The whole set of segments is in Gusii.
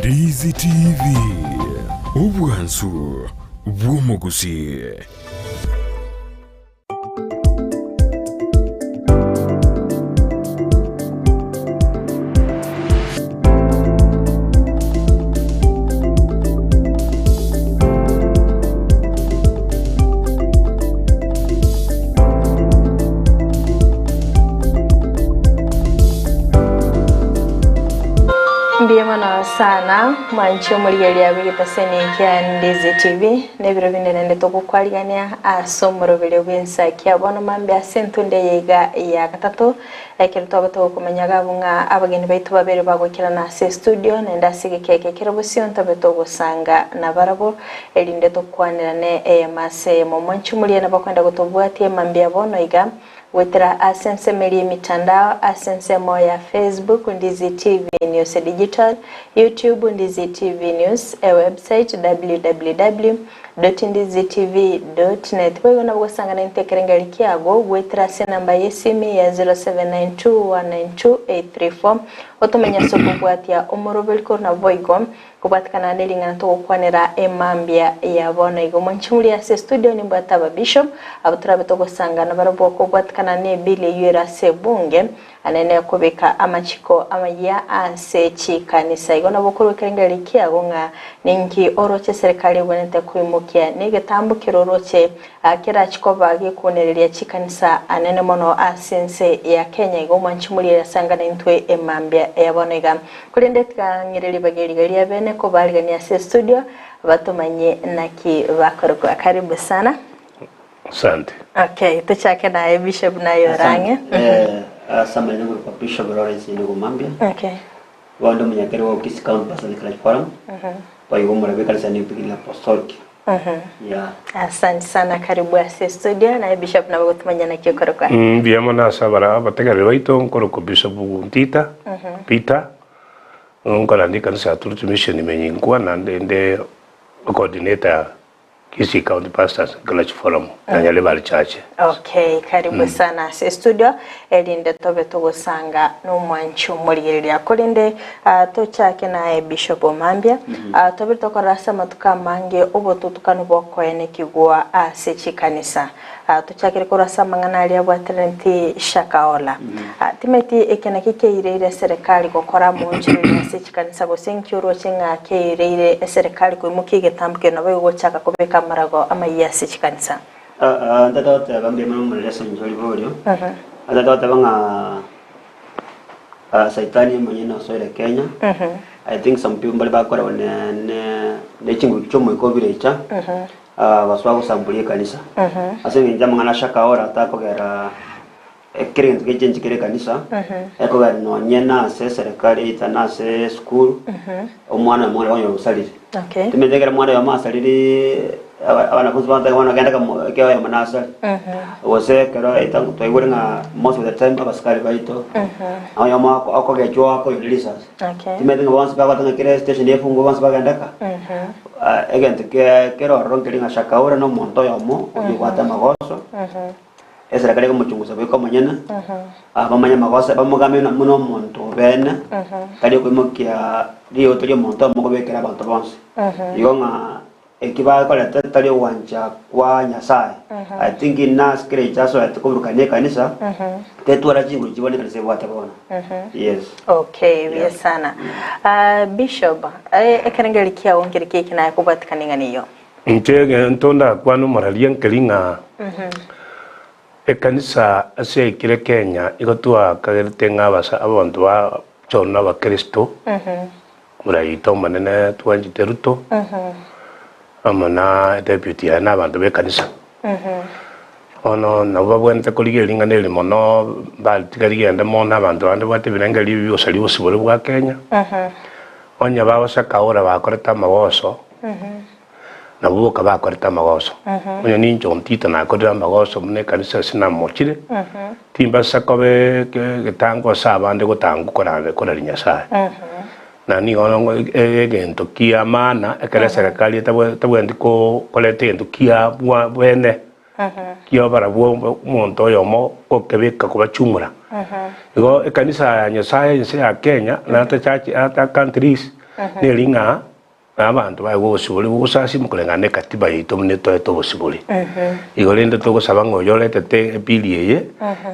Ndizi TV, obwansu bw'omogusii. Mbuya mono sana mwanche omorigereria bw'egetaseni kia Ndizi TV na ebiro binde naende togokwarigania ase omoroberio bw'ensa kia bono mambia ase entunde eye iga ya gatato ekero twaba togokomanya iga abwo ng'a abageni baito babere bagoikerana ase estudio naende ase egeka eke kere bosio ntobe togosanga nabarabwo erinde tokwanerane eyemo ase eyemo. Mwanche omoria nabo akwenda gotobwatia mambia bono iga, goetera ase ensemo eria y'emitandao, ase ensemo ya Facebook, Ndizi TV News Digital, YouTube, Ndizi TV News, ewebsite, www dot ndizitv dot net. Boigo nabo gosangana intwe ekerengeri kiago goetera ase enamba y'esimi ya 0792192834 otomenye ase okobwatia omoroberi korwa naboigo Kobwatikana nering'ana togokwanera emambia ya bono igo. Mwanche moria ase estudio nimbwate aba bishop abwo torabe togosangana barabwo kobwatikana ne bill eyio ere ase ebunge anene kobeka amachiko amayia ase chikanisa. Igo nabo okorwa ekerengererio kiago ng'a ninki oroche eserekari ebwenerete koimokia negetambo kere oroche kerachi koba gekounereria chikanisa anene mono ase ense ya Kenya. Igo mwanche moria asangane intwe emambia ya bono iga. Korende tiga ng'ire ribaga eriga ria bene kobaarigania ase estudio batomanye naki bakorokwa. Karibu sana. Asante. Okay, tochake naye Bishop naye orang'e. Eh, ase amanyene ngorokwa Bishop Lawrence Enogo Mambia. Okay. Bono omonyakeru wa Kisii County Pastors Clergy Forum. Boigo omorabia ekanisa ya New Beginning Apostolic. Yeah. Asante sana, karibu ase studio naye Bishop nabo gotumanya naki okorokwa. Mbuya mono ase abara abategereri baito nkorokwa Bishop Ntita Peter, nkoranda ekanisa ya Truth Mission Menyinkwa naende inde coordinator Kisii County Pastors Clergy Forum na Nyaribari Church. Okay, karibu sana ase studio erinde tobe togosanga nomwanchi omorigereria korende ah, tochake naye Bishop Omambia Ah, tobe tokorora ase amatuko amange obotutukanu bokoenekigwa ase chikanisa Ah, tochakere korwa ase amang'ana aria abwateraneti Shakahola Ah, timeti eke naki keireire eserekari gokora amoonchoreria ase chikanisa gose inki oroche ng'a keireire eserekari koimokia egetambo keria nabo egochaka kobeka amarago amayia ase chikanisa? Ah, ah, ntete goteba mbuya mono omoreri ase eng'encho riborio. Ntete goteba ng'a ah, saitani omonyene osoire Kenya. I think some people mbare bakorewa ne ne ne chinguru chi'omoika obirecha ah, basoa gosamburia ekanisa. Ase eng'encho amang'ana a Shakahola takogera Ekero egento gechenchi kere ekanisa, ekogera nonye nase eserekari either nase esukuru, omwana oyomo nabo okonyora osarire. Okay. Timanyete ekero omwana oyomo asarireee aba- abanafunzi bagoteba bono genda kamo ekero oyomo nasare. Gose ekero either twaigure ng'a most of the time abasikari baito, oyomo ako- akogechwa akoirwa risasi. Okay. Timanyete ng'a bonsi bagoteba ng'a kera estation efungwe bonsi bagende ka, egento ke- kere ororo nkeri ng'a Shakahola na omonto oyomo oywo obwate amagoso. Eserekari ekomochungusa goika omonyene, ah, bamanye amagoso, bamogambie buna buna omonto obeene, tari okoimokia rigoto ri'omonto oyomo kobekera abanto bonsi. Igo ng'a eki bakorete tari ogwancha kwa Nyasaye. I think nase kera inche asoete koburukania ekanisa, tetwara chinguru chibone ekanisa ebwate bono. Yes. Okay, buya sana. Ah, Bishop, eh, ekerengererio kiao nkeri ki naye kobwatikana eng'ana eyio? Inche egento ndakwane omoraria nkeri ng'a ekanisa ase yaikire Kenya igo twakagerete ng'a abasa abanto ba John na abakristo, omoraia oito omonene twanchete Ruto, amo na deputy yaye na abanto ba ekanisa. Bono nabo babwenerete korigia ring'ana eri mono, mbaritige rigende mono abanto bande babwate ebirengererio ebi biosaria obosibore bwa Kenya, onye bagoseka ora bakorete amagoso. Nabwo boka bakorete amagoso. Onye ninche ontito nakorire amagoso buna ekanisa ase namochire, timbasa koba egetango ase abande gotangwa korande koraria Nyasae. Na nigo egento kia maana ekero eserekari etabwenereti koreta egento kia bwene kia barabwo omonto oyomo gokebeka kobachumura. Igo ekanisa ya Nyasae ense ya Kenya na ata church ata countries. Neri ng'a abanto baegwe obosibore bw'ogosasima koreng'ana na ekatiba yaito buna etoete obosibore. Igo rende togosaba ng'a oyo oretete ebili eye,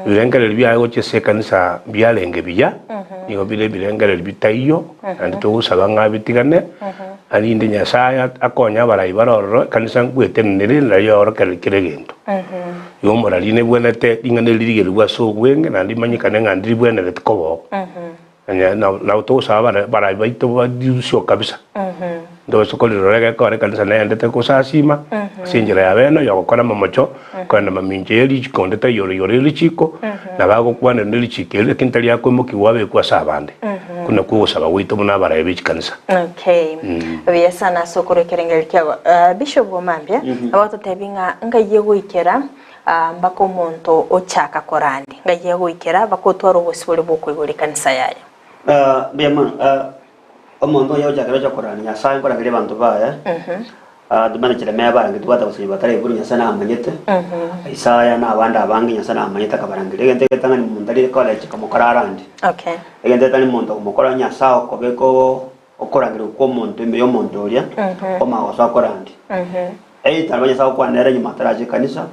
ebirengererio biaye gochia ase ekanisa mbiarenge buya, nigo bire ebirengererio bitaiyo, naende togosaba ng'a abitigane, erinde Nyasaye akonye abarai bare ororo, ekanisa nkwetenenere nario yaorokereria kera egento. Igo omorari nebwenerete ring'ana eri rigerigwe ase obweng'e naende rimanyekane ng'a ndiribwenereti koba oo. Nabo togosaba abarai baito barirusie kabisa, ntobase korirora egekora ekanisa neyendete gosasima ase enchera ya bene oyo ogokora amamocho, kogenda mamincha ye richiko onde taiyo ore igoro ye richiko, nabo agokwanera ne richiko eri lakini tari akoimokigwa abekwe ase abande. Okwo nakwo ogosaba gwaito buna abarai be chikanisa. Okay. Buya sana ase okorwa ekerengererio kiago. Bishop Omambia, nabo ototebi ng'a ngai egoikera Mpaka omonto ochaka korandia, ng'ai agoikera mpaka otware obosibore bw'okoigora ekanisa yaye. Mbuya mono. Omonto oyo ochakire gocha korandia, Nyasae nkorangeria abanto baye, timanya Jeremia abarangetie tobwate abasani bataraigure Nyasae namanyete, Isaya na abande abange Nyasae namanyete akabarangeria. Egento egetang'ani omonto arire college komokora arandie. Okay. Egento egetang'ani omonto komokora Nyasae okobeka okorangerigwa kw'omonto ime y'omonto oria, omagoso akorandia. Either nabo Nyasae agokwana nere nyuma ataracha ekanisa,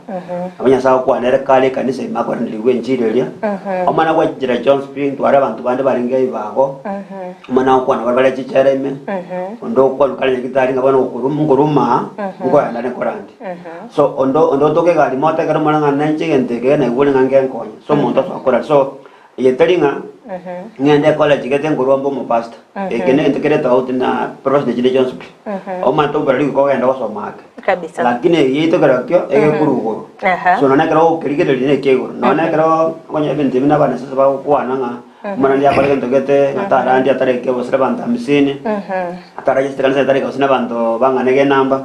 nabo Nyasae agokwana nere kare ekanisa ime akoranderigwe enchiri eria. Omana gwa chinchera chionsi pi, ntware abanto bande barenge ebibago, omana agokwana bare bare chichera ime, onde okwanwa kare nyagetari ng'a bono gokoruma nkoruma aa, nkoenda nkorandia. So onde onde otoka egari moto ekero omore ng'a nenche egento eke naigure ng'a ngenkonye, so omonto ase okorandia. So Eye tari ng'a ng'ende ecollege gete nkorwa mbe omopastor. Eke negento kere tofauti na profession chinde chionsi pi. Omanyete oborari goika ogende gosoma ake. Kabisa. Lakini eye yaito kerokio egekorwa igoro. Aha. So nonye ekero ogokerigereria neke igoro. Nonye ekero okonya ebinto ebi na abanesese bagokwana ng'a omwana ndiakore egento gete ng'a tarandi atareke gose abanto hamsini. Atarachete ekanisa etari gose nabanto bang'ana egenamba,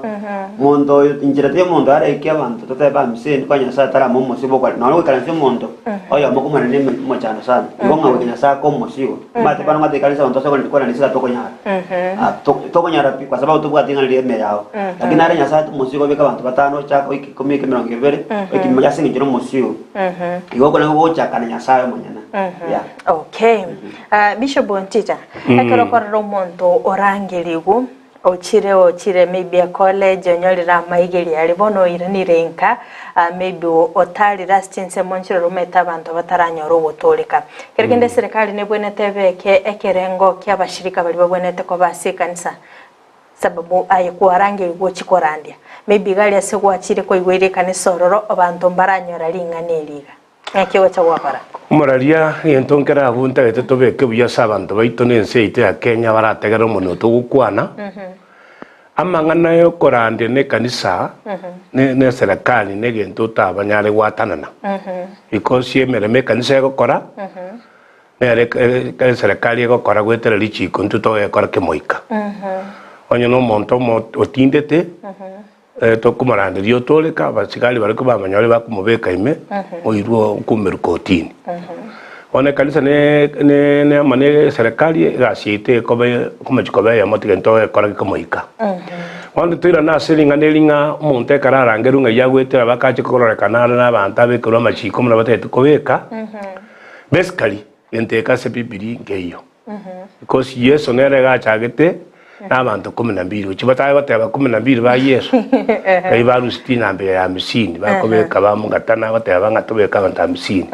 monto oyo inchera teiyo omonto araikie abanto totebe hamsini kwa Nyasaye ataramoa omosigo bw'okore nonya goikaransia omonto oyomo komana ne omochando sana, igo ng'a goika Nyasaye akoe omosigo. Omanyete bono ng'a toikaranse abanto ase korana isiko tokonyara tokonyara pi kwa sababu tobwati ing'ana riria ime yao. Lakini nare Nyasaye atoe omosigo obeke abanto batano ochake oike ikomi oike emerongo ebere, oike ase eng'encho na omosigo. Igo okwo nabo gochaka na Nyasaye omonyene, yeah. Okay. Bishop Ontita, ekero okorora omonto orangerigwe, ochire ochire maybe ecollege onyorire amaigerio aria bono oiranire inka, maybe otarire ase chinsemo nchirore omanyete abanto bataranyora ogotooreka. Kero kende eserekari nebwenerete ebeke ekerengo kia abashirika baria babwenerete koba ase ekanisa sababu aye kwarangerigwe ochie korandia. Maybe iga aria ase gwachire koigweire ekanisa ororo abanto mbaranyora ring'ana eri iga. Naki ogocha gwakora? Omoraria, egento nkere abwo ntagete tobeke buya ase abanto baito na ense yaito ya Kenya barategerere omonwa togokwana, amang'ana yokorandia na ekanisa ne ne eserekari na egento otabanyare gwatanana. Because emeremo ekanisa egokora, nere eserekari egokora goetera richiko intwe togekora kemoika. Onye na omonto omo otindete. Tokomoranderia otooreka, abasigari baria kobamonyore bakomobeka ime, oirwe okumerwe kotini. Bono ekanisa ne ne ne amo ne eserekari egasi yaito ekoba okomochia koba eyemo tiga intogekora gekomoika. Bono toirane ase ring'ana eri ng'a omonto ekero arangerwe ng'ai agoetera bakache kororekana are na abanto abekerwe amachiko buna batagete kobeka, basically gento eke ase bibilia nkeiyo. Because Yeso nere iga achagete na abanto kumi na mbili, gochia batare goteba kumi na mbili ba Yeso, ngai barusitie enamba ya hamsini, bakobeka bamogatana goteba ng'a tobeke abanto hamsini.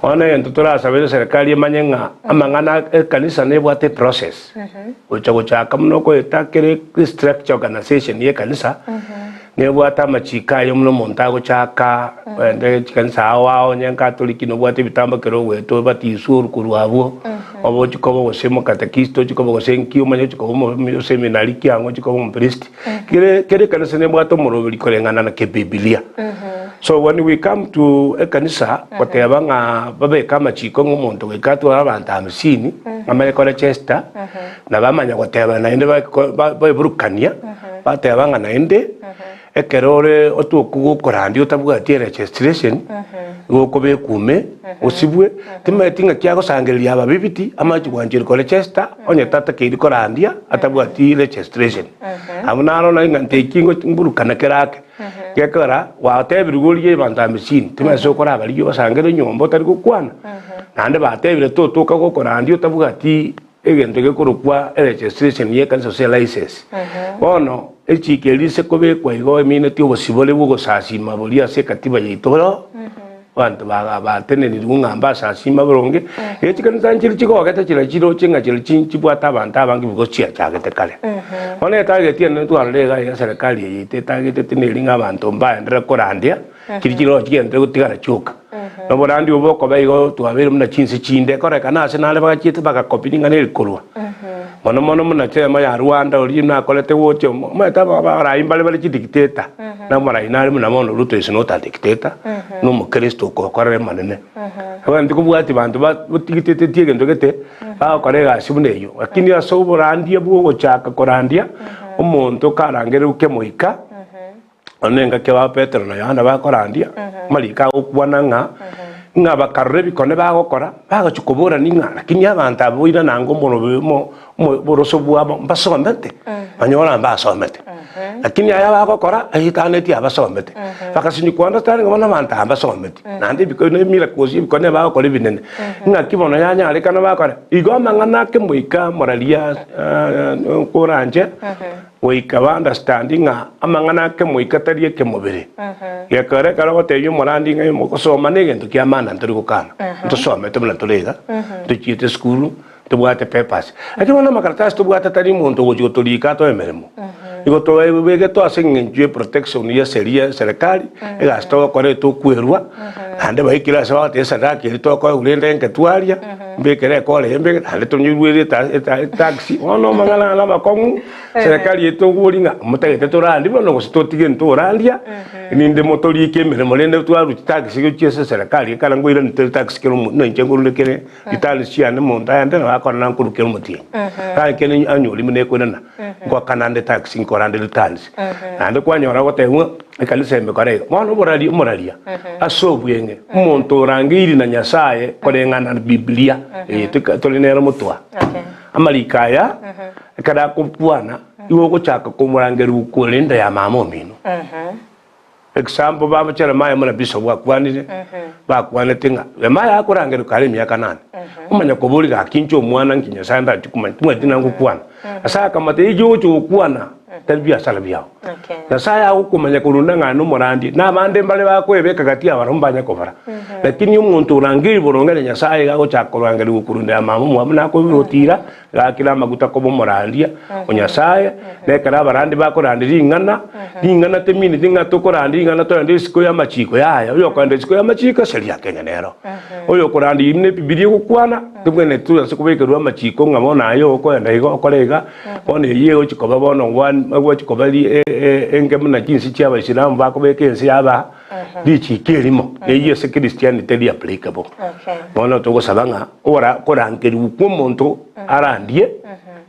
Bono egento torasabe eserikari emanye ng'a amang'ana ekanisa nebwate eprocess, gocha gochaka buna okoeta kere structure organization ya ekanisa, Nebwate amachiko aye buna omonto agochaka, ogende chikanisa ao ao onye Katoliki nobwate ebitambo ekero ogoeta obatiswe oru korwa abwo, obe ochie koba gose omokatekista ochie koba gose nki omanye ochie koba omoseminari kiang'o ochie koba omopriest. Kere kera ekanisa nebwate omoroberi koreng'ana na kebibilia. So when we come to ekanisa goteba ng'a babeke amachiko ng'a omonto goika atware abanto hamsini, amanye korechesta, na bamanya goteba naende baeburukania, bateba ng'a naende ekero ore otoku gokorandia otabwati eregistration, igo okobekwa ime, osibwe, timanyeti ng'aki agosangereria ababibiti amache gwancherwa korechesta onye tatakeiri korandia atabwati registration. Abwo naro nari ng'a nteki mburukana kera ake, gekogera gwatebirwe origie abanto hamsini, timanyeti ase okorabarigie obasangerere nyomba otari gokwana, naende batebire totoka gokorandia otabwati. egento gekorokwa eregistration ye ekanisa gose elicense. Bono echiika eria ase kobekwa igo emineti obosibore bwa ogosasima boria ase ekatiba yaito oro, abanto baga batenenirwe ng'a mbasasime boronge, erio chikanisa nchire chigogete chiria chiroche ng'a chiria chi chibwate abanto abange because chiachagete kare. Bono etageti enene twarora iga iga eserekari eye yaito etageteti neri ng'a abanto mbaenderere korandia, chiria chiroche chigenderere gotigara chioka. Na oborandia obo bokoba igo twabeire buna chinse chinde, ekorekana ase nare bagachiete bagakopi ring'ana eri korwa. Mono mono buna chiemo ya Rwanda oria nakorete gocha omanyete abarai mbare bare chidictator, na omorai nare buna bono Ruto is not a dictator, na omokristo okokorera emanene. Abande kobwatia banto batigitetetie egento gete, bagokora egasi buna eyio. Lakini ase oborandia bwa ogochaka korandia, omonto karangerigwe kemoika, Nonya nengaki aba Petero na Yohana bakorandia, amariko agokwana ng'a ng'a bakarora ebikone bagokora, bagochia koborania ng'a lakini abanto aba boirana ango omorobe omo omo oboroso bwabo mbasomete, banyora mbasomete. Lakini aya bagokora ayetaneti abasomete. Bagasinywa ko understand ng'a bono abanto aba mbasometi, naende ebiko na emiracles ebikone bagokora ebinene, ng'aki bono yanyarekana bakore. Igo amang'ana ake moika moraria koranche. Goika ba understand ng'a amang'ana akemoika tari ekemobere. Gekogera ekero ogotebia omorandi ng'a gosoma negento kia maana ntori gokana. Ntosomete buna tore iga, ntochiete esukuru, ntobwate papers. Lakini bono amakaratasi tobwate tari omonto ogochia gotorika atoe emeremo. Igo tobegetwe ase eng'encho ye protection ye sheria ya eserekari, egasi togokora etokwerwa, naende baikire ase bagoteba esadaka eria tokoegwa rende enke twaria, Mbekere ekora eye mbekere naende tonyigwere etaxi bono amang'ana aya namakong'u serikali etobori ng'a motagete torandie bono gose totige ntorandia rinde motorike emeremo rende twarwa chitaxi gochia ase eserekari ekero nkoirania tore taxi kera omonto inche nkorure kere returns chiane omonto aende nabo akore na nkorwa kera omotienyi gaki kere anyori buna ekoirana ngoakana nde taxi nkora nde returns naende kwanyora ogotebiwa Ekanisa emekora iga. Bono oboraria omoraria ase obweng'e, omonto orangeiri na Nyasaye koreng'ana na Biblia eye tore nere motwa. Amariko aya ekero akokwana igo ogochaka komorangeria okore enda ya mama omino. Example baba Jeremiah buna Bishop akwanire, bakwanete ng'a Jeremiah akorangerwa kare emiaka nane. Omanya koboria gaki inche omwana nki Nyasaye ndachie komanya timanyeti nangokwana. Ase akamotebia erio ogocha gokwana tari biasara biao. Nyasaye agokomanya korwa onde ng'a nomorandi, na abande mbare bakoebeka gati y'abarabwo mbanye kobara. Lakini omonto orangeiri boronge na Nyasaye iga agochaka korangerigwa korwa inde ya mama omwabo nakoibora otira, iga akire amaguta koba omorandia o Nyasaye, na ekero abarandi bakorandia ring'ana, ring'ana temineti ng'a tokorandia ring'ana toende isiko y'amachiko yaya, oyokoenda isiko y'amachiko eseri ya Kenya nero. Oyokorandia buna Ebibilia egokwana, tobwenereti ase kobekerwa amachiko ng'a bono aye okoenda iga okore iga, Bono eyio egochia koba bono egochia koba enke buna chinse chia abaisilamu bakobeka ense yaba richiko erimo, neyio ase Christianity teri applicable. Bono togosaba ng'a ora korangerigwa kwa omonto arandie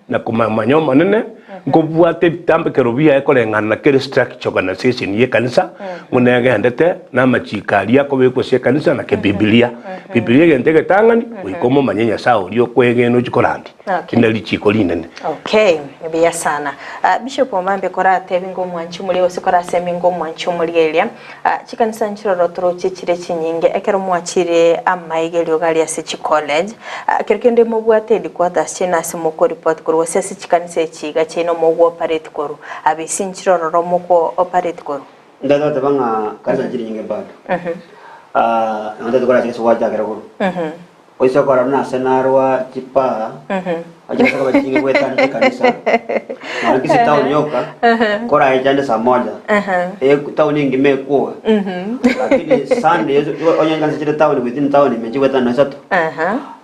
na komomanya Omonene, nkobwate ebitambekero biaye koreng'ana na kere structure organization ye ekanisa buna egendete na amachiko aria akobekwa ase ekanisa na kebibilia. Bibilia egento egetang'ani goika omomanye Nyasaye oria okoegena ochia korandia. Okay. Rinde richiko rinene. Okay, buya sana. Ah, Bishop Omambi koratebi ngo omwanchi omoria gose korasemi ngo omwanchi omoria eria. Ah, chikanisa nchiroro toroche chire chinyinge ekero mwachire amaigerio gari ase chicollege. Ah, kero kende mobwate headquarters chiaino ase mokoreport korwa gose ase chikanisa echi iga chiaino mogo operate korwa. Abisi nchirororo moko operate korwa. Ndateba goteba ng'a kanisa nchiri nyinge bado. Ah, nabo ntagete korachake ase gwachakera korwa. Oise korora buna ase narwa chipaa, ochake koba chinge goetania chikanisa, nonya Kisii town yoka, koraeche ande saa moja, etown engima ekwoga, lakini Sunday onye chikanisa chire town within town ime nchigoetana nonya isato,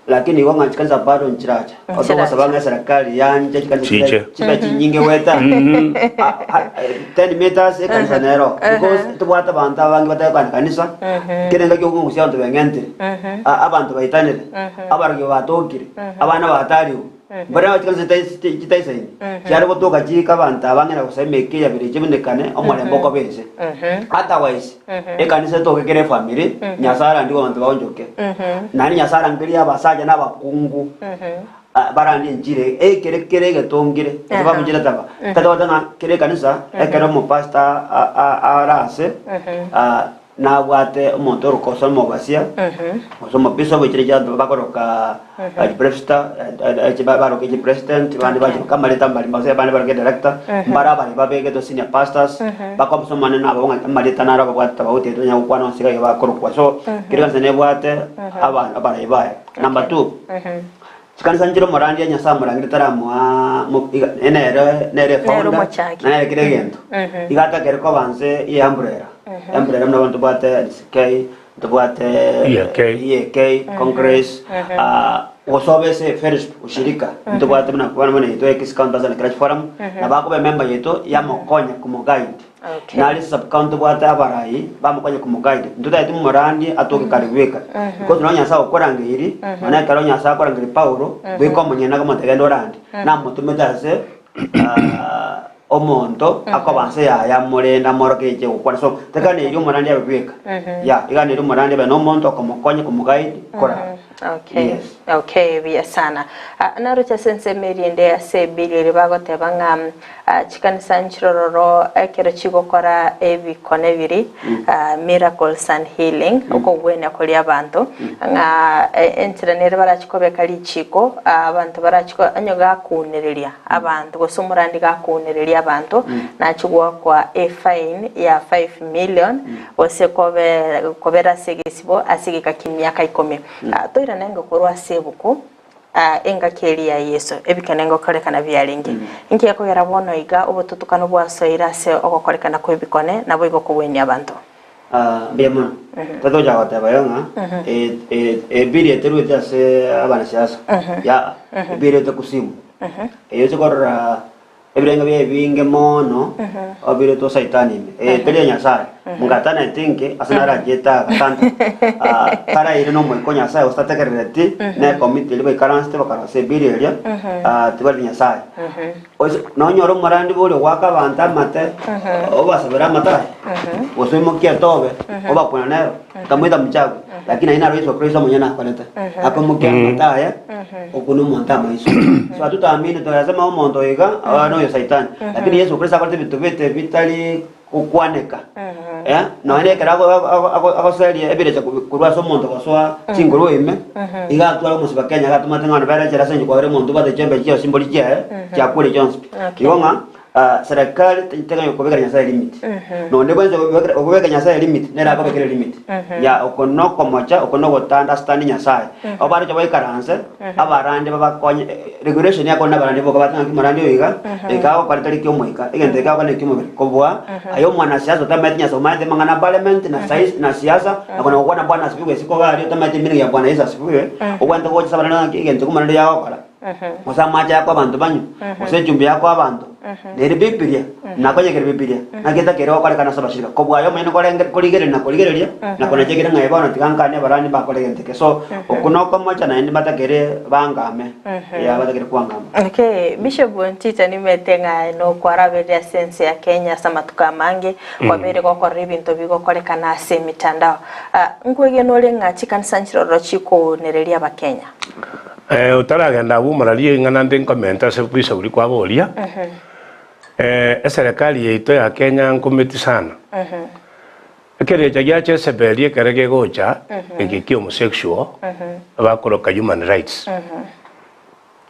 lakini igo ng'a chikanisa bado nchiracha, otogosaba ng'a eserekari yanche chikanisa Chiche. chibe chibe chinyinge goetania 10 meters ekanisa nero, because tobwate abanto abange batari kogenda kanisa, kera engaki okogusia abanto beng'entire. Abanto baitanire, abarogigwa batokire, abana batarigwe. Mbare nabo chikanisa chitaisaini, chiare gotoka chiika abanto abange na gosaba emeika eyabere echebunekane, omorembe okoba ense. Otherwise, ekanisa etoke kera efamiri, Nyasae arandigwe abanto baonchoke. Naende Nyasae arangerie abasacha na abakungu barandie enchiri ekere kere egetongire, gose babuchire taba. Tari goteba ng'a kera ekanisa, ekero omopastor arase. Nabwate omonto orokosa omobasia, gose omobisa oboichire chiato bakoroka presita baroke chipresident, bande bachiroka amareta mbari mbase abande baroke director, mbare abaria babegetwe senior pastors, bakobusa omonene nabo ng'a amareta naro ababwate tofauti eye tonyare gokwana onsi iga iga bakorokwa. So, kera ekanisa nebwate aba abarai baye. Number two, Chikanisa nchire omorandia Nyasae amorangire taramoa mo iga nere nere efounder omochaki. na nere kera egento. Iga atakere koba nse ye umbrella. Umbrella buna bono tobwate LCK, ntobwate EAK. EAK, Congress, ah, gose obe ase fellowship ushirika ntobwate buna bono buna intwe Kisii County Pastors and Clergy Forum, nabo akoba emember yaito yamokonya komoguide. Okay. Nare ase sub county tobwate abarai bamokonye komoguide. Ntotagete omorandi atoke kare bweka. Because nonya Nyasae okorangeiri, nonya ekero Nyasae akorangeria Paulo, goika omonyene akomotebia genda orande. Namotomete ase ah, omonto akoba nse yaye amorende amworokererie eche gokwana. So teganeirie omorandi abe bweka. Yeah, eganeirie omorandi abe nomonto okomokonya komoguide koraa. Okay. Yes. Okay, buya sana. Ah, naroche ase ensemo eria ende ase ebill eria bagoteba ng'a ah, chikanisa nchirororo ekero chigokora ebikone biri ah, miracles and healing okogwenia koria abanto ng'a eh, enchera nere barachi kobeka richiko ah, abanto barachi ko onye gakunereria abanto gose omorandi gakunereria abanto nachi goakwa efine ya 5 million Gose kobe kobera ase egesibo ase egeka ki'emiaka ikomi. Toirane ingo korwa ase ebuku engaki eria ya Yeso, ebikene ngokorekana biarenge. Inki gekogera bono iga obotutukano bwasoire ase ogokorekana kw'ebikone, naboigo kogwenia abanto? Mbuya mono. Tatocha goteba igo ng'a ebiri eterwete ase abanasiasa, yaa, ebiri erwete kusimu. Eyio oche korora Ebirengo biaye ebinge mono obiretwe Saitani ime, ee, teri ya Nyasae. Ngatanete inke ase narachete agatanta ah, taraire n'Omoika o Nyasae gose tategerereti na ekomiti eria baikaransete bakarosia ebiri eria ah, tibari Nyasae. Ose nonyore omorandi boria ogoaka abanto amate, obasabere amate aya, gose oimokie etobe, obakuna nero, otamoita mchawi, lakini ayio naro Yeso Kristo omonyene akorete, akoimokia amate aya, Okwo nomonto amaiso. So atotaamini toyasema omonto oyo iga ah, noyo saitani. Lakini Yeso Kristo akorete ebinto bete bitari gokwaneka. Eh, nonya ekero ago- ago- ago- ago- agoseria ebirecha kobi- korwa ase omonto gosoa chinguru ime, iga atware omosiba Kenya iga atomate ng'a bere echela ase eng'encho kwabere omonto obwate chiombe chionsi mbori chiaye chiakure chionsi pi. Okay. Igo ng'a ah, serikali teganya kobekera Nyasaye limit. Nonde bwensi okobekera okobeka Nyasaye limit, nere akobekere limit. Ya oko nokomocha, oko nogota understand Nyasaye. Abaroche baikaranse, abarandi babakonye, regulation yakore nabarandi boka bate ng'aki morandi oyo iga, eke agokora tari kiomoika, egento eke agokora nekiomobere. Kobua, aye omwanasiasa otamanyeti Nyasaye, omanyete amang'ana a parliament na sais na siasa, na kona gokwana Bwana asifiwe isiko iga aria otamanyeti emeaning ya Bwana Yesu asifiwe, obwenerete gocha ase abarandi ng'aki egento eke omorandi oyo agokora. Gose amache akoa abanto banywe, gose echumbi yakoa abanto, nere Bibilia, nakonyekire Bibilia, naki etakeire gokorekana ase abashirika. Kobua aye omonyene korenge korigereria na korigereria, na konacha ekere ng'a bono tiga nkanie abarani mbakore egento eke. So, okwo nokomocha naende mbatakeire bangame, yeah, batakeire kwangama. Okay, Bishop Ntita nimete ng'a nokwarabeire ase ense ya Kenya ase amatuko amange, kwabeire gokorora ebinto bigokorekana ase emitandao. Ah, nkwegena ore ng'a chikanisa nchiroro chikounereria abakenya? Eh, otaragenda abwo omoraria ing'ana nde nkomente ase risauri kwaboria, eh, eserekari yaito ya Kenya nkometi sana. Ekerecha gia Jezebel ekere kegocha, eke kia homosexual, bakoroka human rights.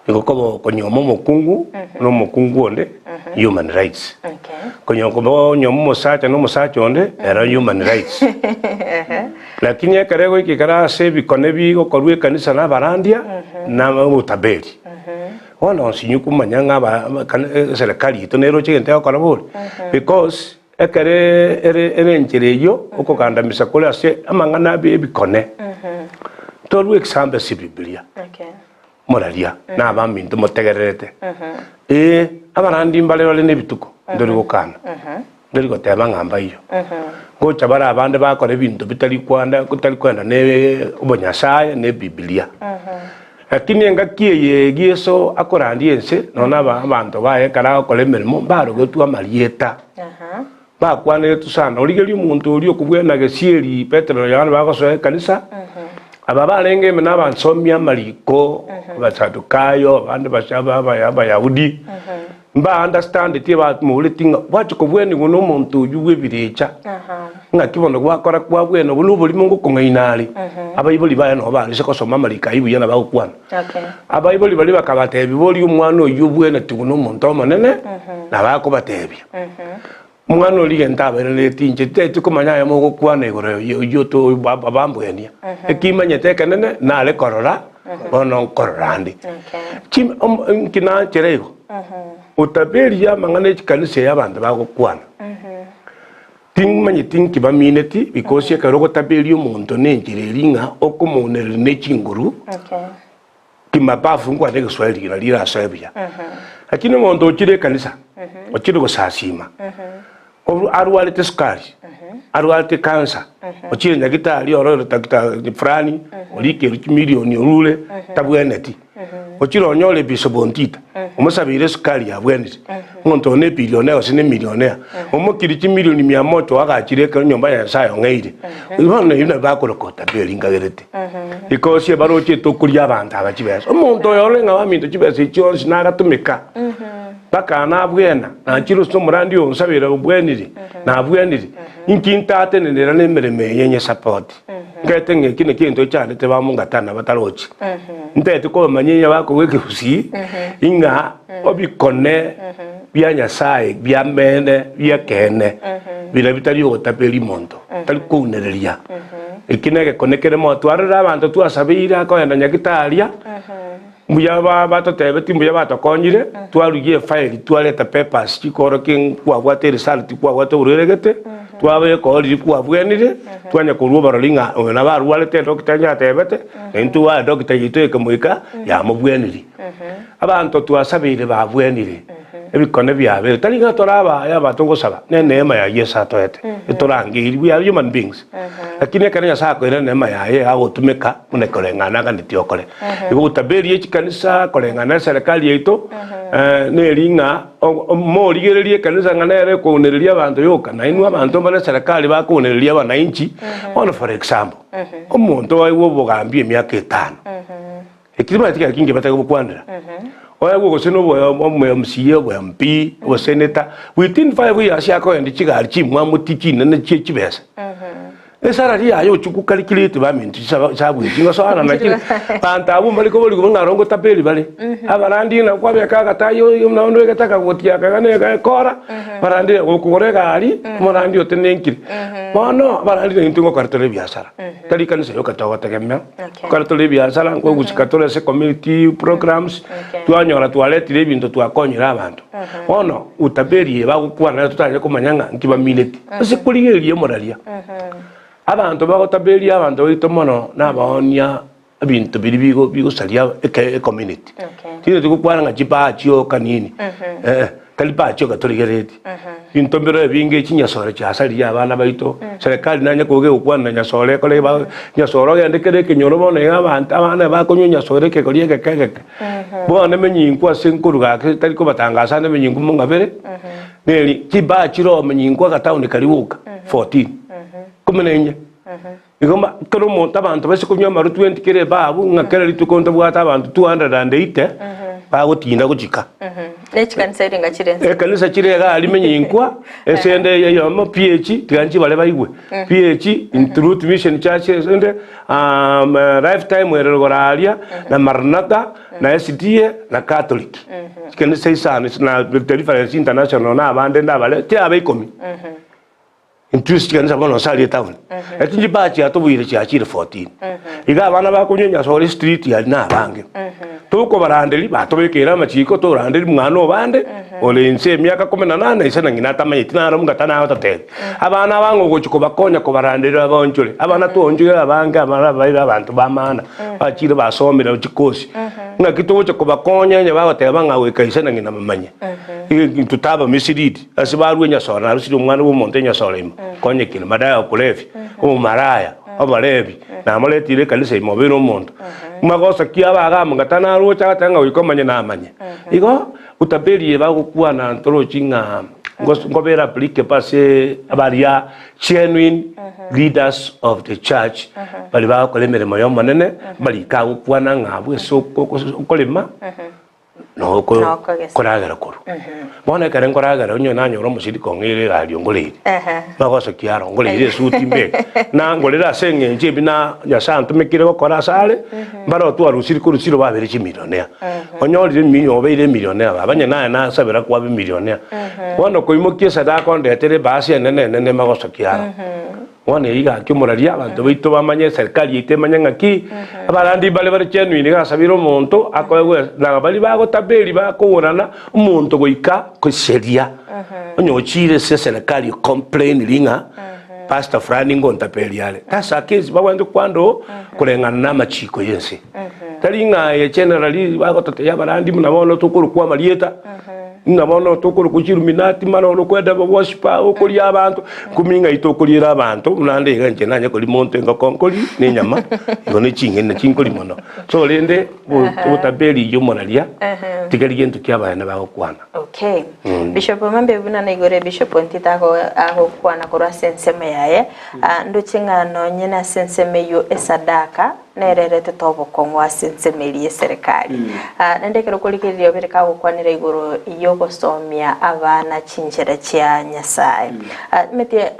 Igo koba okonyuoma omokungu na omokungu onde, human rights. Okay. Konya koba onyuoma omosacha na omosacha onde, ero human rights. Lakini ekero egoika ekero ase ebikone bigokorwa ekanisa na abarandia, na obotaberi. Bono nsinye komanya ng'a aba kani eserekari yaito neroche egento egokora bori, because ekero ere ere enchera eyio, okogandamisa kore ase amang'ana abe ebikone, torue example ase ebibilia. Okay. Moraria, na abaminto motegererete. Ee, abarandi mbare bare nebituko, ndori gokana, ndori goteba ng'a mbaiyo. Ngocha bare abande bakora ebinto bitari kwanda bitari kwenda ne obonyasae na ebibilia. Lakini engaki eye Yeso akorandia ense, nonya aba abanto baye ekero agokora emeremo, mbarogetwe amarieta. Bakwaneretwe sana. Origererie omonto oria okobwena gesieri Petero na Yohana bagosoa ekanisa, aba barenge ime nabansomia amariko, Abasadukayo, abande base aba- aba- Abayahudi. Mba understandeti ebamoreti ng'a gwachia kobwenigwa na omonto oyio bw'ebirecha, ng'aki bono gwakora kwabwena obwo noborimo ngokong'aina are. Abaibori baye nabo barese gosoma amariko ayio buya na bagokwana. Abaibori baria bakabatebia boria omwana oyio obwenetigwe na omonto omonene, nabo akobatebia. Omwana oria gento abairaneretie inche titaeti komanya aya mogokwana igoro oyio bambwenia. Eki manyete ekenene nare korora bono nkorora ande. Inki nanchere igo? Otaberia amang'ana echikanisa eye abanto bagokwana. Timanyeti nki bamineti because ekero ogotaberia omonto nenchera eria ng'a okomounereria ne chinguru. Kimabafu nkwane egeswahili nari rirasoe buya. Lakini omonto ochire ekanisa, ochire gosasima, arwarete sukari, arwarete cancer, ochire nyagitari oroire daktari fulani, orikerwe chimilioni orure, tabweneti. Ochire onyore Bishop Ontita, omosabeire esukari yabwenire, omonto oyo ne billionaire gose ne millionaire, omokiri chimilioni mia moja oagachire ekero nyomba ya Nyasaye ong'eire. Bono eyio nabo bakoroka otapeli nkagerete. Because ebaroche etokoria abanto aba chibesa. Omonto oyo ore ng'a baminto chibesa echi chionsi nagatumeka mpaka nabwena, nachire ase omorandi oyo onsabere obwenire, nabwenire, inki ntatenenera na emeremo eye nyesapoti. Nkaete ng'a eki nakio egento gechandete bamongatana batarochi. Ntaete kobamanyia onye bakogwa ekegusii, ing'a obikone bia Nyasaye biamene bi'ekeene, biria bitari ogotaberia monto, tari kounereria. Eki negekone kere moyo. Twarorire abanto twasabeire akogenda nyagitaria, mbuya batotebeti mbuya batokonyire, twarugia efaili twareta papers chikorokia nkwabwate eresult kwabwate oborwaire gete, twabeka oo riria kwabwenire, twanya korwa oborori ng'a oyo nabo arwarete edoctor onye atebete, na intwe edoctor yaito ekemoika yamobwenirie. Abanto twasabeire babwenire, ebikone biabeire, tari ng'a tore abaye aba togosaba, ne eneema ya Yeso atoete, etorangeiri, we are human beings. Lakini ekero Nyasae akoira eneema yaye agotumeka buna koreng'ana aganetie okore. Igo gotaberia echikanisa koreng'ana eserekari yaito, neri ng'a morigererie ekanisa ng'a nere ekounereria abanto yoka, nainwe abanto mbare eserekari bakounereria abananchi, bono for example, omonto oegwe obogambi emiaka etano, Ekio timanyeti kera kinki batari gokwanera. Oegwe gose na obo MCA, obo MP, obo senator, within 5 years akoenda chigari chimwamu ti chinene chie chibesa. Esalary yaye ochia go calculate baminto chisabwe echi ngosoana naki banto abwo mbare koborigwa ng'a aro ngotapeli bare. Abarandi nabo kwabeka agatai oyo naende obegete akagoti aka iga na ekora, barandi gokogora egari, omorandi otenenkire. Bono abarandi naintwe ngokora tore ebiasara. Tari ekanisa yoka togotegemea, ekero tore ebiasara, nkogusika tore ase community programs, twanyora twaretire ebinto twakonyire abanto. Bono utapeli eye bagokwana nero totanyare komanya ng'a nki bamineti. Ase korigereria omoraria, abanto bagotaberia abanto baito mono na abaonia ebinto biria bigo bigosaria eke ecommunity. Tintageti gokwana ng'a chibaa chioka nini, eh, tari baa chioka torigereretie. Ebinto mbire ebinge chinyasore chiasaririe abana baito, serikali nanye koba egokwana na nyasore ekore ba nyasore ogende kera ekenyoro bono iga abanto abana bakonywa nyasore ekegori egeke egeke. Bono emenyinkwa ase nkoruga ake tari kobatangasa ande emenyinkwa mong'abere, neri chibaa chire oo emenyinkwa agataoni karia goka 14, ikomi na inye. Igo kera omonto abanto baise konywa amarwa 20 kera ebabu ng'a kera rituko ntobwate abanto 280 bagotinda gochika. Ne chikanisa erenga chire ense. Ekanisa chire iga aria menyinkwa esende eyomo PH tiga nchibare baigwe PH Truth Mission Church esende Lifetime ere rogoro aria na Maranatha na SDA na Catholic chikanisa isano na Deliverance International na abande ndabare chiabe ikomi. Intwe ase chikanisa bono ase aria etown, eki chibaa chiatoboire chiachire 14. Iga abana bakonywa enyasore estreet aria na abange. Tokobaranderia, batobekeire amachiko toranderia mwana obande ore inse emiaka kumi na nane ise na ng'ina atamanyeti naro ng'a tanagototebi. Abana aba ng'a ogochia kobakonya kobaranderia baonchore. Abana twaonchoire abange abana baire abanto ba maana, bachire basomire chikosi. Ng'aki togocha kobakonya onye bagoteba ng'a goika ise na ng'ina bamanye. Intwe taba mislead. Ase barue enyasore, narusirie omwana bw'omonto enyasore ime, konyekire, madawa ya kulevya, omomaraya, oborebi, namoretire ekanisa ime obeire omonto. Magoso ki abagamba ng'a tanaroche agateba ng'a goika omanye namanye. Igo utapeli eye bagokwana ntorochi ng'a nkobera applicable ase baria genuine leaders of the church baria bagokora emeremo y'Omonene, mbarike agokwana ng'a abwo ase okorema. Noo ko- Nokogesa. koragera korwa. Bono ekero nkoragera onye nanyora omosirika ong'eire egari ongoreire. Ehe. Magoso ki aro ngoreire esuti mbeke. Nangorere ase eng'encho ebi na Nyasae antomekire gokora ase are, mbare otwarusiri korwa siro babere chimillionaire. Onyorire emi obeire emillionaire baba onye naye nasabera kwaba emillionaire. Bono koimokia esadaka ondetere ebasi enene enene magoso ki aro. Bono eyio gaki omoraria abanto baito bamanye eserikari yaito emanye ng'aki abarandi mbare bare genuine iga asabire omonto akoegwe na baria bagotaberi bakogorana omonto goika kosheria onye ochire ase eserikari ocomplainiri ng'a pastor fulani ngontaperia are that's a case babwenerete kwanda oo koreng'ana na amachiko ya ense tari ng'a aye generally bagototebia abarandi buna bono tokorokwa amarieta. Ng'a bono tokorokwa chiluminati mara ore okwenda gosipa okoria abanto, nkumi ng'ai tokoriera abanto, buna ande iga inche nanye koria monto engoko nkori na enyama, igo ne ching'eni nachi nkori mono. So rende obotaberi eywo omoraria, tiga rigia gento kia abaene bagokwana. Okay. Bishop Omambe buna naigure Bishop Ontita agokwana korwa ase ensemo yaye, ndoche ng'a nonye nase ensemo eywo esadaka nere eretete obokong'u ase ensemo eria y'eserekari. Naende ekero okorigereria obere kagokwanera igoro y'ogosomia abana chinchera chia Nyasae. Nimanyete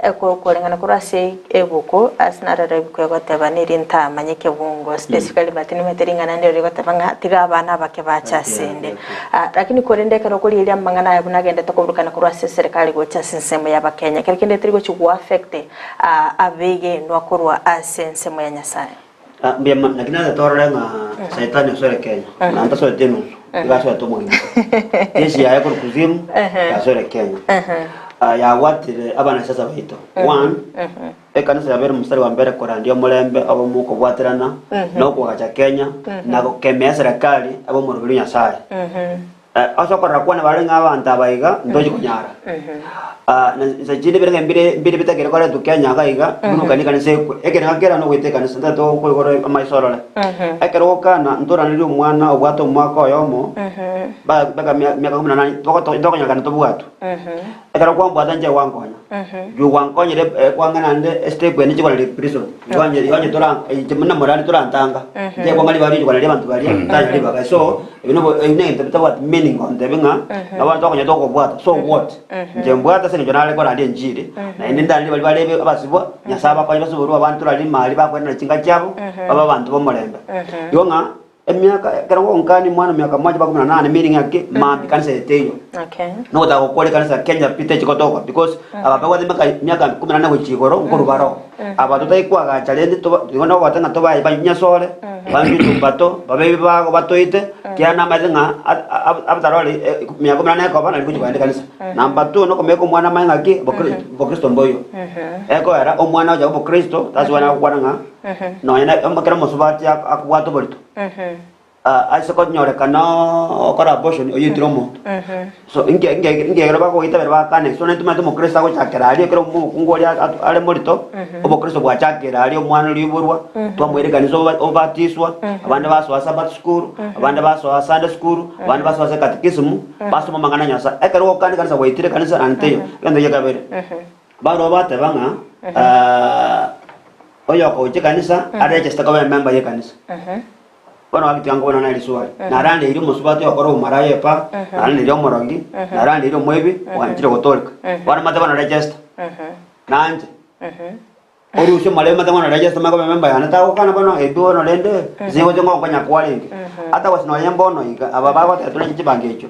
koreng'ana korwa ase ebuku ase narora ebuku egoteba neri ntamanye kebungo specifically but nimanyete ring'ana ndiro rigoteba ng'a tiga abana abake bache asende. Lakini korende ekero okorigereria amang'ana aya buna agendete koburukana korwa ase eserekari gocha ase ensemo y'abakenya, kero kende teri gochi goaffect abegenwa korwa ase ensemo ya Nyasae. Ah, mbuya mono. Lakini nase torore ng'a saitani osoire Kenya, na ntasoete enusu, iga asoete omogima. Jeshi yaye korwa kuzimu, yasoire Kenya. Ah, yabwatire abanasiasa baito. One, ekanisa yabeire omostari wa mbere korandia omorembe obomo okobwaterana, na okoagacha Kenya, na gokemea eserekari abe omoroberi o Nyasaye. Ase okorora kwane barore ng'a abanto aba iga ntochi konyara. Ah, na inse chinde bire ng'a mbire mbire bitakire koretwa Kenya iga iga, buna okania ekanisa ekwe. Ekero ng'a kera nogoeta ekanisa ntagete okoigora amaiso orore. Ekero ogokana ntoranerie omwana obwate omwaka oyomo, ba mpaka miaka kumi na nane togoto ntokonyora tobwatwe. Ekero kwambwata inche gwankonya, juu gwankonyire kwang'a naende estep ende chikora prison, igo onye tora inche buna morani torantanga, inche kwang'a ribaga ri'ochikora riria abanto baria ntanyora ribaga. So, ebi nobo ebi negento bitabwati meaning gontebia ng'a nabo abanto bakonyora tokobwata, so what? Inche mbwate ase eng'encho nare korandia enchiri, naende ndanire baria bare abasibwa, Nyasae abakonye basiborwe abande torarire mari bakoenana chinka chiabo, babe abanto b'omorembe. Igo ng'a. Emiaka ekero ngonkani mwana miaka moja mpaka kumi na nane meaning ng'aki mambia kanisa eye teiyo. Okay. Nogotaka gokora ekanisa Kenya pi techi gotoka because aba babwate emiaka miaka kumi na nane gochia igoro nkorwa baroo. Aba totari koagacha rende toba igo nogoteba ng'a tobae banyesore, banywe tumbato, babe ebibago batoite, kiagera namanyete ng'a a- a- after all miaka kumi na nane ekoba nari ngochia kogenda ekanisa. Number two nokomeka omwana amanye ng'aki bokri bokristo mboiyo. Ekoera omwana ocha obokristo that's why nagokwana ng'a. Nonya na ekero omosubati akobwata oborito, ase konyorekana okora abortion oyio oitire omonto. So inki inki inki ekero bagoita baria bakane so naintwe tomanyete omokristo agochakera aria ekero omokungu oria are morito, obokristo bwachakire aria omwana oria oiborwa, twamoira ekanisa oba obatiswa, abande basoa sabbath school, abande basoa sunday school, abande basoa ase catechism, basoma amang'ana a Nyasaye. Ekero ogokana ekanisa gwaitire ekanisa naende teiyo. Egento gia kabere. Barabwo bateba ng'a oyokogocha ekanisa aregister koba emember y'ekanisa. Bono gaki tiga nkobana naye riswali. Narandeiri omosubati oyokora obomaraya epa, narandeiri omorogi, narandeiri omoibi, oganchire gotoreka. Bono mate bono register. Nanche. Orusie omorembe mate bono register manye koba emember yane tagokana bono ebio bono rende, inse gocha ngonkonya kwarenge. Ata gose nonya mbono iga, aba bagoteba tore chibango echio.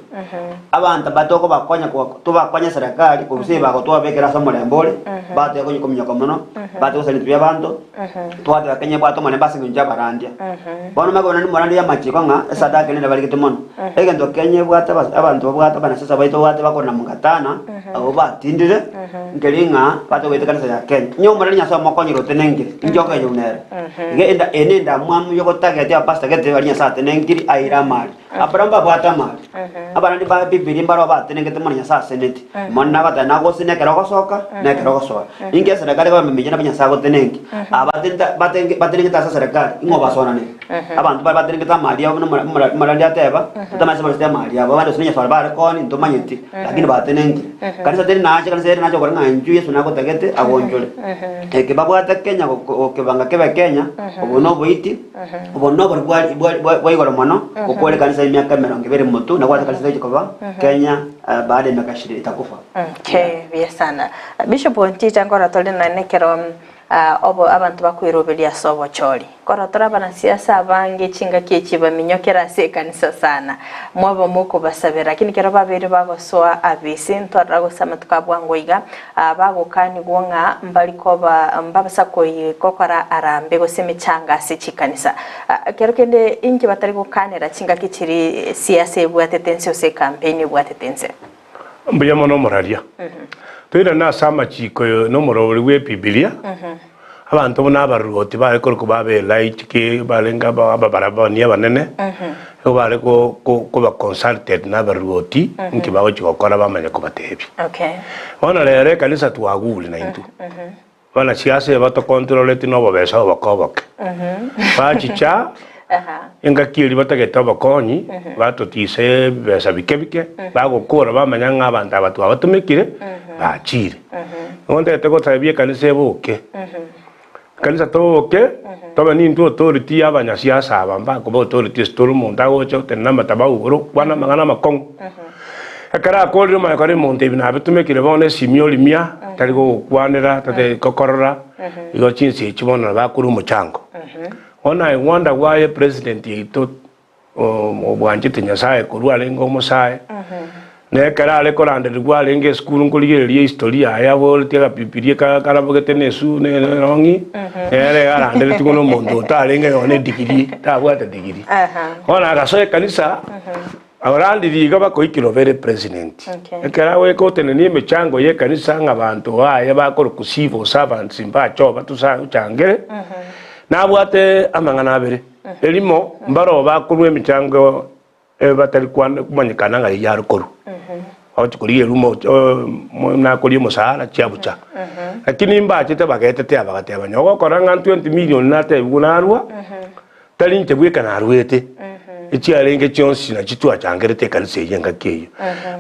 Abanto mbatokobakonya tobakonye serikali gose ebago twabekera ase omorembe ore, bateba konya kominyoka mono, bateba gosaria ebinto bi'abanto, twateba Kenya ebwate omorembe ase eng'encho y'abarandia. Bono omanye kobana nomorandia y'amachiko ng'a esadaka eria nabarigete mono. Egento Kenya ebwate abas abanto babwate abanasiasa baito babwate bakorana mkatana, abwo batindire, nkeri ng'a bate goeta ekanisa ya Kenya. Onye omorandia Nyasaye omokonyire otenengire, inki okoyeu nere? Iga enda eye nendamwamu yogotageti abapastor gete baria Nyasaye atenengiri aire amari. Abarabwo mbabwate amari, abarandi ba Bibilia mbarabwo batenengete mono Nyasae aseneti. Omonene agoteba, Nagosesenie ekero ogosoka, na ekero ogosoa. Ninki eserekari ekoba ememenyo nabo Nyasae agotenenkia? Aba batenta batenge batenengete ase eserekari, ing'o obasoananire? Abanto baria batenengete amari abo buna omora omora omorandi ateba, totamanyeti ase barosete amari abo, abande gose nenyasore bare koonia ntomanyeti, lakini batenengire. Kanisa teri nache, kanisa ere nache gokora ng'a inchuo Yeso nagotagete agonchore. Eke babwate Kenya goko gokebanga kebe Kenya, obo na oboiti, obo na obori bwa bwa bwa bwa igoro mono, gokora ekanisa emiaka emerongo ebere motwe, nabo ase ekanisa egochia koba Kenya baada ya miaka ishirini itakufa. Okay, buya sana. Bishop Ontita nkorora tore nonye ekero obo abanto bakoiroberia ase obochori. Nkorora tore abanasiasa abange chingaki echi baminyokera ase ekanisa sana. Mwaba mokobasabera lakini ekero babeire bagosoa abisi ntwarora gose amatuko a bwango iga bagokanigwa ng'a mbari koba mbabasa gokora arambe gose emechanga ase chikanisa. Kero kende inki batari gokanera chingaki chiri siasa ebwatete ense gose ecampaign ebwatete ense? Mbuya mono omoraria. Toirane ase amachiko nomorobori bw'Ebibilia, abanto buna abaruoti bare korokwa ba Abelaiti barenge ababarabani abanene, nigo bare koba consulted na abaruoti inki bagochia gokora bamanye kobatebia. Bono rero ekanisa twagure naintwe, Abanasiasa aba batokontroleti nobobesa oboke oboke. Bachicha engaki eria batagete obokonyi, batotiisa ebibesa bike bike, bagokora bamanya ng'a abanto aba twabatomekire, bachire. Nigo ntagete gotebia ekanisa eboke, ekanisa toboke, tobe nintwe authority ya abanyasiasa aba mbakoba authority ase tore omonto agocha otenena amatabo igoro okwana amang'ana amakong'u. Ekero akorire omanye kore omonto ebi nabitumekire bono esimi orimia, tari gogokwanera, tari gokorora, igo chinsa echi bono nabo akorwa omochango. Bono I wonder why epresident yaito obwanchete Nyasaye korwa arenge omosae, na ekero are koranderigwa arenge esukuru nkorigereria ehistory yaye aboretie agapipirie karabogete na esu na erong'i, nere aranderetigwe na omonto otarenge nonya na edigiri, tabwate digiri. Bono agasoa ekanisa. Abarandirie iga bakoikera obere president. Ekero agoika otenenia emechango y'ekanisa ng'a abanto baye bakorokwa civil servants mbache oo batochangere, nabwate amang'ana abere. Erimo, mbaroo bakorwa emechango batari komanyekana ng'a eyio are korwa. Bagochia korigia erumo nakoria omosara chiabucha. Lakini mbachete bagetete aba bagateba nyowe ogokora ng'a 20 million natebiwe narwa, Tari inche bweka naruete, echiarenge chionsi nachio twachangerete ekanisa eyio engaki eyio.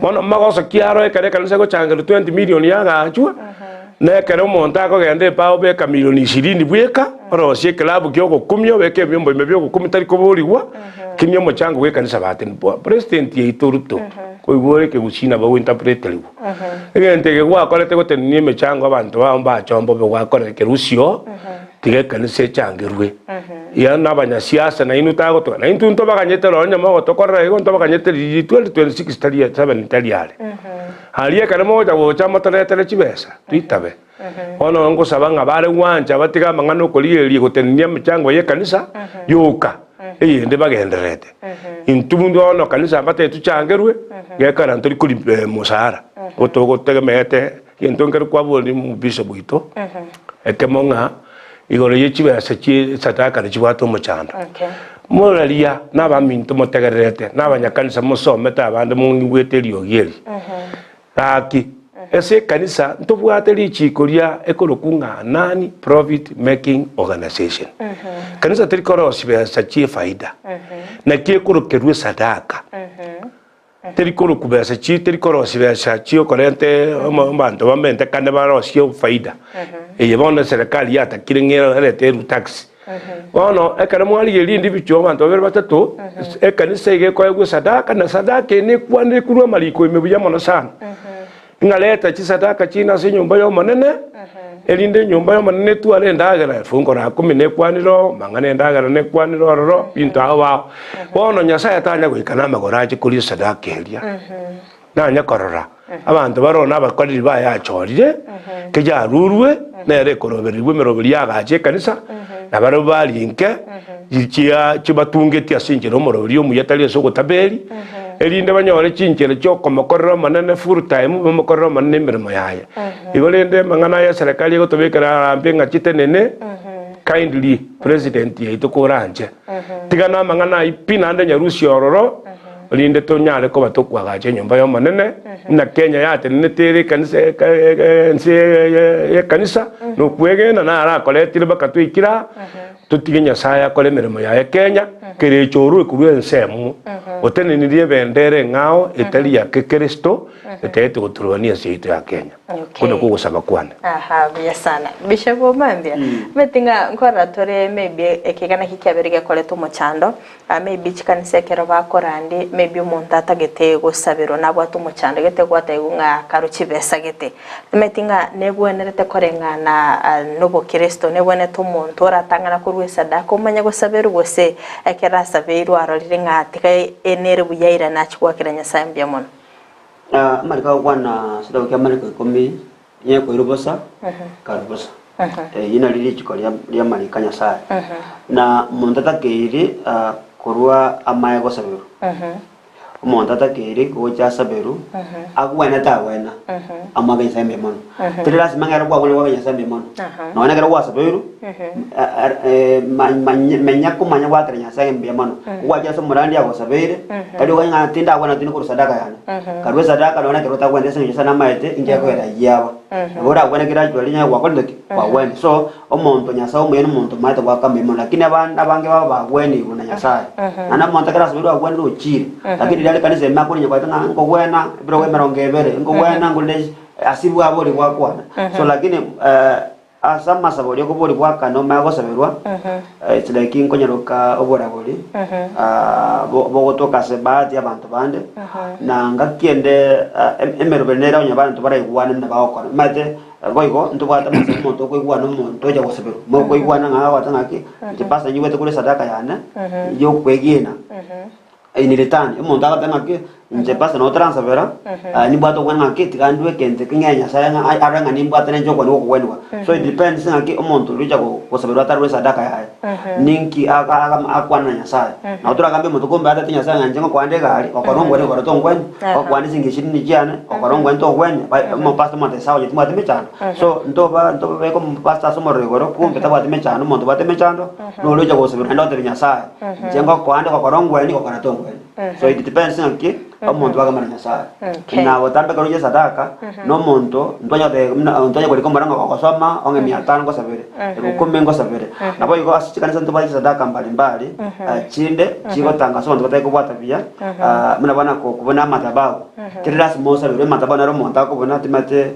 Bono magoso ki aro ekero ekanisa egochangerwa 20 million yagachwa, na ekero omonto akogenda epaa obeka milioni ishirini bweka, orosie eklabu kia ogokumia, obeke ebiombo ime bia ogokumia tari koborigwa, lakini omochango bwa ekanisa bate president yaito Ruto, koigwa ore ekegusii nabo ogointerpreterigwa. Egento eke gwakorete gotenenia emechango abanto bao mbachomba obe gwakorire kerusio, Tiga ekanisa echangerwe. Yaani nabanyasiasa nainwe tagotoka naintwe ntobaganyete nonye mogotokorera igo ntobaganyete riria 2026 tari 7 tari are. Aria ekero mogocha gocha motoretere chibesa toitabe. Bono ngosaba ng'a bare gwancha batige amang'ana okorigereria gotenenia emechango ya ekanisa yoka eyende bagendererete. Intwe bono kanisa mbatebe tochangerwe gekogera ntori kori mosara gotogotegemeete Egento nkere kwaboria omobisa bwaito, ekemo ng'a igoro ye chibesa chie esadaka nachibwate omochando. Okay. Moraria na abaminto motegererete, na abanyakanisa mosomete abande mong'igwete eriogi eri. Gaki, ase ekanisa ntobwate richiko ria ekorokwa ng'a Non Profit Making Organization. Kanisa teri korosia besa chie efaida, naki ekorokerwa esadaka. Teri korokwa besa chi, teri korosia besa chiokorenta abanto bamentekane barosie faida. Eye bono eserekari yatakire ng'a erete eru tax. Bono ekero mwarigereria individual abanto babere batato, ekanisa iga ekoegwa esadaka na sadaka eye nekwanire korwa amariko ime buya mono sana. Ng'a reta chisadaka chiino ase enyomba y'Omonene, erinde enyomba y'Omonene etware endagera, efungo la kumi nekwanire oo, amang'ana endagera nekwanire ororo, binto ao ao. Bono Nyasae tanya goika namagoro ache koria esadaka eria, nanye korora abanto baroo nabakoreri baye achorire, keyarurwe, nere ekorobererigwa emeroberi y'agache ekanisa, na barabwo barinke chia chibatungetie ase enchera omoroberi omuya tari ase ogotaberi, erinde banyore chinchera chi'okomokorera Omonene full time, bamokorere Omonene emeremo yaye. Igo rende amang'ana aya eserekari egotobekera arambe ng'a chitenene, kindly president yaito koranche, tiga namang'ana ayio pi naende nyarusie ororo, erinde tonyare koba tokoagacha enyomba y'Omonene, buna Kenya yatenenete ere ekanisa ense y'ekanisa, na okwegena naro akoretire mpaka twaikire aa. Totige Nyasae akore emeremo yaye Kenya, kerecha orue korwa ensemo, otenenirie ebendera eng'ao etari ya Kekristo etagete goturubania ense yaito ya Kenya. Okay. Okwo nakwo ogosaba kwane. Aha, buya sana. Bishop Omambia, omanyete ng'a nkorora tore maybe ekegena eki kiabeire gekoreta omochando, ah, maybe chikanisa ekero bakorandi, maybe omonto atagete gosaberwa nabwate omochando gete gwatebiwa ng'a karwe chibesa gete. Omanyete ng'a nebwenerete koreng'ana nobokristo, nebwenerete omonto oratang'ana korwa esadaka omanye gosaberwa gose ekero asabeirwe arorire ng'a tiga nere buya airane achie goakera Nyasaye mbuya mono. Amariko agokwana ase ekitabu kia Mariko ikomi, onye koirwa bosa, karwe bosa. Eyio nario richiko ria ri'amariko a Nyasae. Na monto atakeiri korwa amaye gosaberwa. Omonto atakeiri gocha asaberwe, agwene tagwena, amoake Nyasae mbuya mono. Teri lasima ng'a ere kwagwena goaka Nyasae mbuya mono. Nonya ekero gwasabeirwe, menya komanya goakera Nyasae mbuya mono. Gwachire ase omorandi agosabeire, tari okanye ng'a tindagwena tindi korwa sadaka yane. Karue esadaka nonya ekero otagwenereti ase eng'encho Nyasae namaete inki akoera ayio aba. Nabo oragwene gradually onye gwakorire ki? Kwagwenire. So, omonto Nyasae omuya na omonto omaete goaka mbuya mono, lakini abande abange babo bagwenigwe na Nyasae. Naende omonto ekero asabeirwe agwenire ochire, lakini riria are ekanisa ime akorinya kwaete ng'a nkogwena ebirogo emerongo ebere, nkogwena ngorende asibwe abori gwakwana. So lakini ase amasabo oria okobori gwakana omanye gosaberwa, it's like nkonyaroka oboragori bogotoka ase baadhi ya abanto bande, na ngaki ende emeroberi nere onye abanto baraigwane buna bagokora. Omanyete Boigo ntobwate amasabo omonto okoigwana omonto ocha gosaberwa, mokoigwana ng'a agwate ng'aki, inche pastor nyigwete korwa esadaka yane yokwegena in return, omonto agote ng'aki inche pastor nabo toransabera nimbwate okwana ng'aki tiga ndue ekento eke ng'ee Nyasaye ng'a arore ng'a nimbwate nenche okwana gokogwenigwa. So it depends ng'aki omonto oria ocha gosaberwa atarure esadaka yaye, ninki akwana na Nyasaye. Nabo toragambe omonto kumbe atete Nyasaye ng'a inche ngokoa nde egari, okora ongwenie okora tongwenie. Okwane chingencho chinde chiane, okore ongwene togwenia, bai- omopastor omonto ase agocha timwati mechando. So ntoba ntobabeke omopastor ase omorero igoro, kumbe tabwati mechando, omonto obwate emechando, nore ocha gosabera naende otebie Nyasaye, inche ngokoa nde gokora ongwenie, gokora tongwenia. So it depends ng'aki, omonto bagamana Nyasaye. Okay. Na botambe ekero oche esadaka, na omonto, ntwanya goteba buna ntwanya korika omorango gogosoma, ong'e mia tano ngosabere, ikomi ngosabere. Naboigo ase chikanisa ntobwate chisadaka mbalimbali, chinde chigotanga ase abanto batari kobwata buya, buna bono kobuna amadhabahu, teri lasima osaberwe amadhabahu naro omonto akobuna timanyete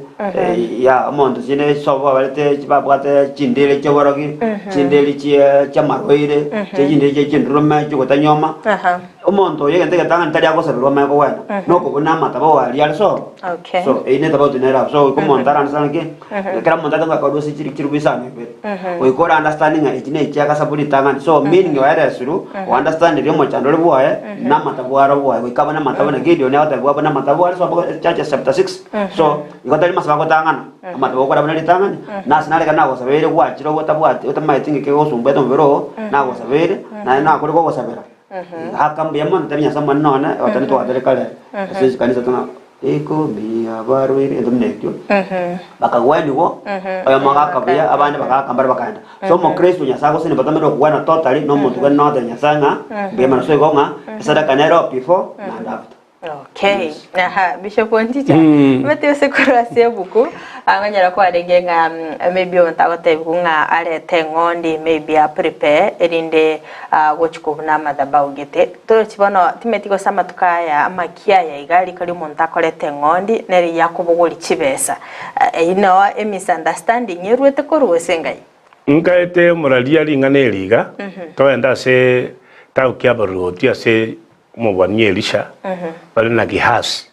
ya omonto chinde chisobo babarete babwate chindiri chioborogi, chindiri chie chiamarwaire, chindiri chie chindurume chiogotanyoma. Omonto oyo egento egetang'ani tari agosaberwa amanye kogwena, nokobuna amatabo aria are sobo. Okay. So eyio netofauti nere abwo. So goika omonto ara understand ki, ekero omonto ateba akarwa ase chiri chiribu isano ibere, goika ore understand ng'a echi ne echi agasabu ritang'ani. So meaning oeresirwe, o understand riria omochando ore bwoye, na amatabo aro bwoye. Goika abone amatabo na Gideon agotebigwa abone amatabo are sobo Judges chapter 6. So igo tari masabo agotang'ana, amatabo okore abune ritang'ani, nase nare ekero nagosabeire gwachire otabwati otamaeti ng'aki egosumbuete omobere oo, nagosabeire, naende nakore kogosabera. Aka mbuya mono tari Nyasae omonene one, otari twatere kare ase chikanisa tuna ikomi abarwaire egento buna ekio. Bakagwenigwa, oyomo agaka buya, abande bagaka mbare bakaenda. So omokristo Nyasae agosenia batamanyete okogwena totally, na omonto bwene nogotebia Nyasae ng'a mbuya mono. So igo ng'a esadaka nero before and after. Okay. Aha, Bishop Onchicha. Omanyete ase korwa ase ebuku, angonyora kwarenge ng'a mm, maybe omonto agotebiwa ng'a arete eng'ondi maybe a prepare erinde ah, gochi kobuna amadhabahu gete. Torochi bono timeti gose amatuko aya amakia aya iga rika ria omonto akoreta eng'ondi nere yakobogoria chibesa. Ah, Eyio noo emisunderstanding erwete korwa gose ngai. Nkaete omoraria ring'ana eri iga, togende ase taoki y'abarwoti ase Omobani Elisha bare na Gehasi,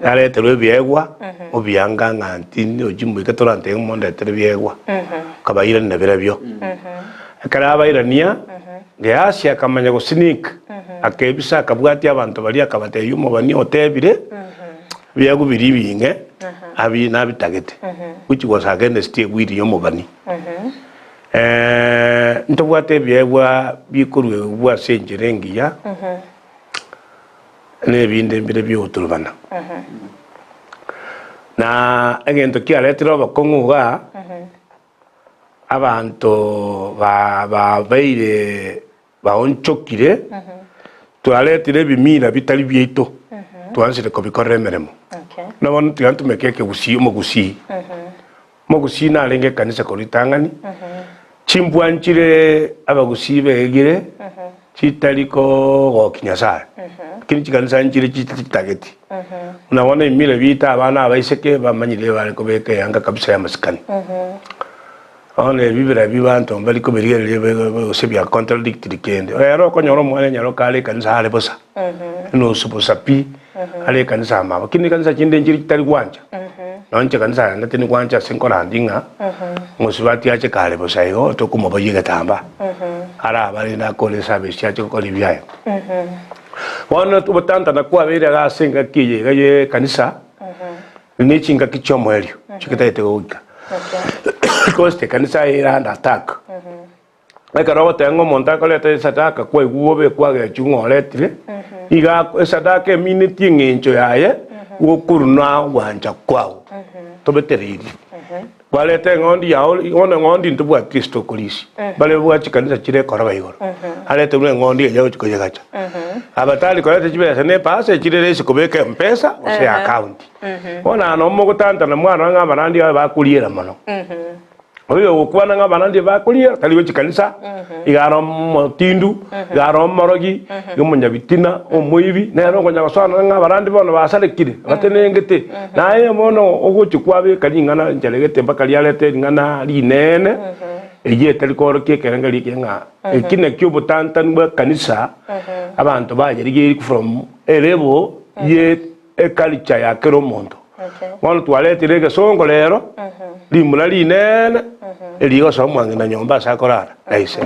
nareterwe ebiegwa, obianga ng'a tindi moike torantebie ng'a mondetere ebiegwa, akabairania birobio. Ekero abairania, Gehasi akamanya gosinika, akebisa akabwatia abanto baria akabatebia omobani otebire, ebiegwa biria ebinge abi nabitagete, which was against egwiri y'omobani. Ntobwate ebiegwa bikoruegwa ase enchera engiya, na ebinde mbire bi'ogoturubana. Na egento kiaretire obokong'u igaa, abanto ba babeire baonchokire, twaretire ebimira bitari biaito, twansire kobikorera emeremo. Buna bono tiga ntumeke ekegusii omogusii. Omogusii narenge ekanisa korwa ritang'ani. Chimbwa nchire abagusii begire chitari kogokia Nyasae, lakini chikanisa nchire chitageti. Buna bono emira biita abana abaiseke bamanyire bare kobeka eyanga kabisa y'amasikani. Bono ebi birabi banto mbari kobirigereria gose bia contradicted kende. Rero okonyora omwana enyaroka are ekanisa are bosa, enusu bosa pi, are ekanisa amabo. Lakini ekanisa chinde nchire chitari gwancha. Nonye inche ekanisa yane tindi gwancha ase nkorandi ng'a omosubati ache kare bosa igo tokomoboyia egetambaa, arabe rende akore eservice ache gokora ebiaye. Bono ogotantana kwabeire iga ase engaki eye iga ye ekanisa, ne chingaki chi'omoerio chigetaete goika. Because ekanisa ere under attack. Ekero ogoteba ng'a omonto akoreta esadaka kwaigwa bobe kwagechwa ng'a oretire, iga ako esadaka eminetie eng'encho yaye gokoruna ogwancha kwao. Tobetereirie. Kwareta eng'ondi yao, bono eng'ondi ntobwati ase tokorisia, bare babwate chikanisa chire ekoroba igoro, arete buna eng'ondi eria agochia koyegacha. Abatari koreta chibesa na epasa echire rahisi kobeka mpesa gose account. Bono aa nabo mogotantana mwarora ng'a abarandi abe bakoriera mono. Oyo ogokwana ng'a abarandi bakoriera tari gochia kanisa, iga are omotindu, iga are omorogi, iga omonyabitina, omoibi, nere okonya gosoana ng'a abarandi bono basarekire, batenengete. Naye bono ogochia kwabeka ring'ana enchera egete mpaka riarete ring'ana rineene, eyio etari koorokia ekerengerio eke ng'a eki nakio obotantani bw'ekanisa, abanto bayerigeiri from elevel ye eculture ya kera omonto. Bono twaretire egesongo rero, rimura rineene, erigosoa omwang'ina nyomba ase akorara na ise.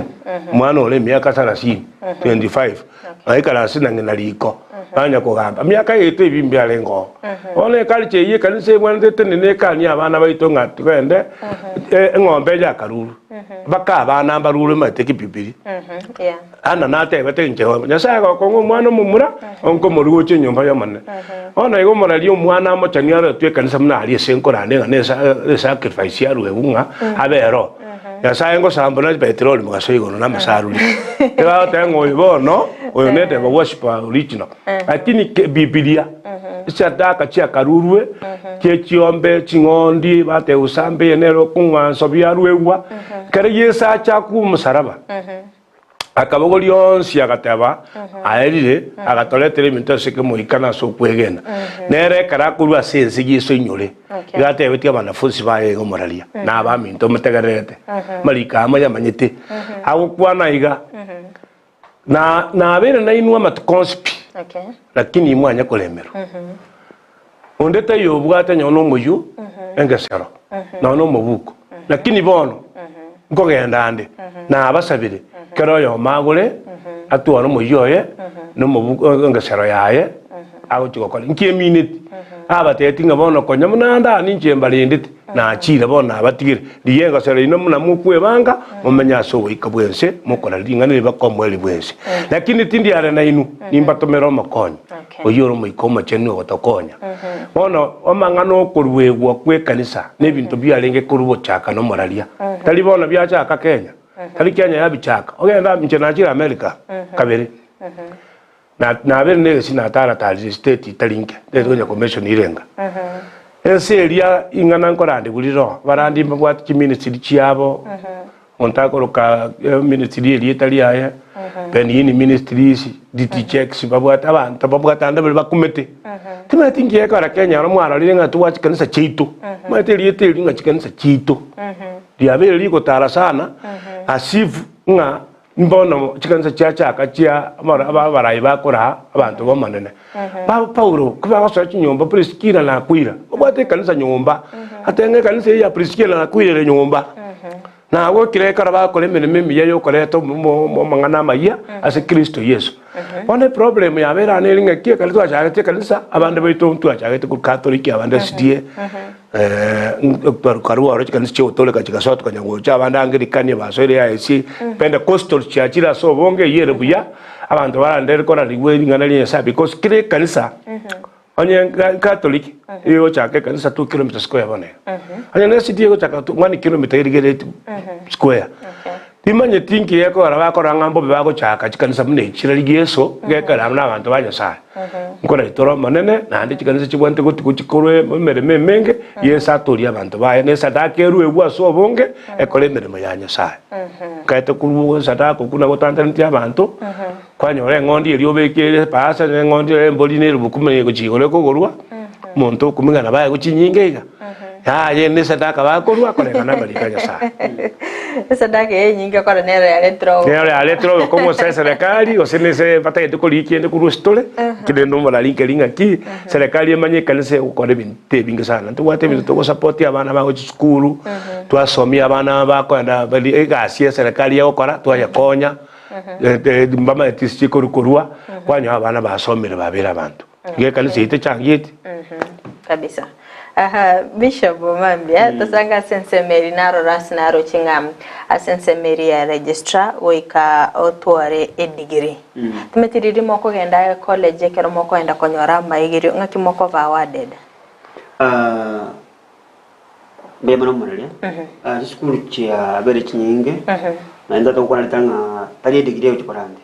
Omwana ore emiaka sarasini, 25, naikaranse na ng'ina riko, banya kogamba. Emiaka yaito ebi mbiarenge oo. Bono eculture eyio ekanisa ebwenerete etenene ekanie abana baito ng'a togende, eng'ombe eye akarurwe, mpaka abana mbarurwe omanyete kipipiri. Ana natebete inche, Nyasae agokong'a omwana omomura, onkomorua gochia enyomba y'Omonene. Bono igo omoraria omwana amochani aretwe ekanisa buna aria ase nkorande ng'a nesa esacrifice yaruegwe ng'a abe ero. Nyasae ngosamba na petroli mogaso igoro na amasaruri. Nigo agoteba ng'a oyo bono, oyo ne devil worshiper original. Lakini ke Bibilia, esadaka chiakarurwe, chie chiombe, ching'ondi, bateba gosamba eye nere okong'wansa biaruegwa, ekero Yeso acha akwa omosaraba, Akabogoria onsi agateba, Aerire, agatoretera ebinto ase kemoika na ase okwegena. Nere ekero akorua ase ense Yeso inyore, iga atebetie abanafunsi baye iga omoraria, na abaminto motegererete amariko aya moyamanyete, agokwana iga, Na nabeire nainwe amatuko onsi pi, lakini imwanya koremerwa. Onde taiyo obwate nonya nomoyio, engesero, nonya nomobuko, lakini bono nkogenda ande, nabasabire kera oyomo agore atware omoyio oye, na omobuko engesero yaye agochia gokora. Inki emineti? Abatebetie ng'a bono konya buna ande aa ninche mbarendete, nachire bono nabatigire. Rigia engosero inwe buna mokwebanga, momenye ase ogoika bw'ense, mokora ring'ana eri baka omoerio bw'ense. Lakini tindi are nainwe, nimbatomere Omokonyi, oyio ore Omoika Omochenu ogotokonya. Bono amang'ana okoruegwa kw'ekanisa na ebinto biarenge korwa gochaka nomoraria, tari bono biachaka Kenya, tari Kenya yabichaka. Ogende amo, inche nachire America kabere, na nabere negesi nataratarire estate etari nke, ntagete konya commission irenga. Ense eria ing'ana nkorandigwa riro, abarandi mbabwate chiministry chiabo, omonto akoroka ministry erieta riaye, Benny Hinn Ministries, DT Jakes babwate abanto babwate ande baria bakumete. Timanyeti nki gekogera Kenya aro mwarorire ng'a tobwate chikanisa chiaito, omanyete erieta erio ng'a chikanisa chiaito, riabeire rigotara sana as if ng'a Mbono chikanisa chiachaka chia abarai bakoraa abanto b'Omonene. Ba Paulo kibagosoa chinyomba Priskila na Akwila, babwate ekanisa nyomba, ate ng'a ekanisa eye ya Priskila na Akwila ere nyomba. Na agwo ekero ekero bagokora emeremo emiya y'okoreta amang'ana amayia ase Kristo Yeso. Bono eproblem yabeire aa nere ng'aki ekero twachagete ekanisa, abande baito ntwachagete korwa Catholic, abande SDA, Karua oro chikanisa chi'ogotooreka chigasoa tokanya gocha abande Anglikani basoire AIC, Pentecostal chiachire ase obonge eyio ere buya, abanto barandere korarigwa ring'ana ria Nyasae because kera ekanisa onye Catholic egochaka ekanisa 2 kilometer square bono iga, onye ne SDA egochaka 1 kilometer erigereti square. Timanyeti nki gekogera bakora ng'a mbobe bagochaka chikanisa buna echi chirari Yeso, gekogera abwo nabanto ba Nyasae. Nkoraitore Omonene, naende chikanisa chibwenerete gotigwa chikorwe emeremo emenge, Yeso atorie abanto baye, na esadaka eruegwe ase obonge, ekore emeremo ya Nyasae. Nkaete korwa esadaka okwo nagotantanetie abanto, kwanyora eng'ondi eria obekeire epasa, na eng'ondi ere embori na erobo kumbe egochia igoro ekogorwa, omonto okumia ng'a nabo aegwe chinyinga iga. Yaya ne esadaka bakorua koreng'ana namariko a Nyasae. Esadaka eye enyinge kore nero yaretire obo. Nero yaretire obokong'u ase eserekari gose nese batagete korigia kende korwa ase tore, kende nomorari nkeri ng'aki, serikali emanye ekanisa egokora ebinto ebinge sana. Ntobwate ebinto togosupport abana bagochia chisukuru, twasomia abana bakoenda bari egasi ya eserekari egokora twayekonya, mbamaeti ase chikorwa korwa, kwanyora abana basomire babeire abanto. Iga ekanisa eyio techangieti. Kabisa. Aha, Bishop mambia tosanga ase ensemo eri narora ase naroche ng'a ase ensemo eri ya registrar goika otware edegree. Timeti riria mokogenda college ekero mokoenda konyora amaigerio ng'aki mokoba awarded? Ah, mbuya mono omoreria. Ah, chisukuru chiabere chinyinge, naende togokwana rita ng'a tari edegree egochia korande.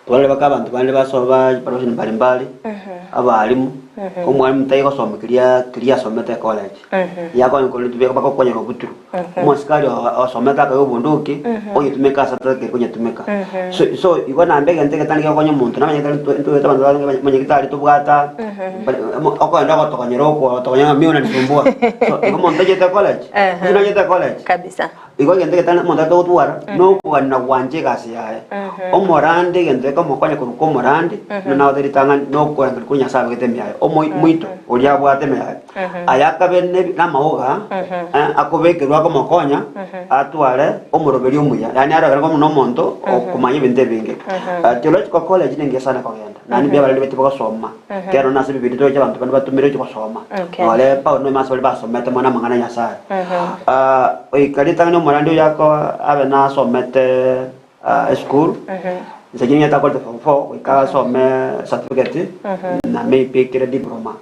Twarora mpaka abanto bande basoa ba profession mbali mbali, abalimu, omwalimu tari gosoma keria keria asomete ecollege, yakonya korwa bakokonyera obuturu. Omosikari o- osomete akaiga obunduki, oyetumeka ase atagekire konyetumeka. So so igo naende egento egetari gegokonya omonto namanyete tari ntwe ntobwate abanto bange manyagitari tobwata, okoenda ogotokonyera okwo ogotokonyera ng'a mimi unanisumbua. So igo omonto tachete college, gose nachete college. Kabisa. Igo egento egetari omonto aete gotwara, nokoganera gwancha egasi yaye. Omorande egento gekomokonya korwa kwa omorande, buna nagote ritang'ani, nokorangeria korwa Nyasae abegete ime yaye. Omoi moito oria abwate ime yaye. Aya akabe nebi namaoga, eh, akobekerwa akomokonya, atware omoroberi omuya. Yaani arogere buna omonto okomanya ebinto ebinge. Theological college nengiya sana kogenda, naende mbuya abarandi baito bagosoma, Ekero nase Bibilia toroche abanto bande batomire gochia gosoma, Okay. nore Paulo noime ase baria basomete mono amang'ana a Nyasae. Ah, goika ritang'ani omorandi oyo ako abe nasomete ah, esukuru, inse echi nigo takorete form four, goika asome certificate, na maybe ekere diploma.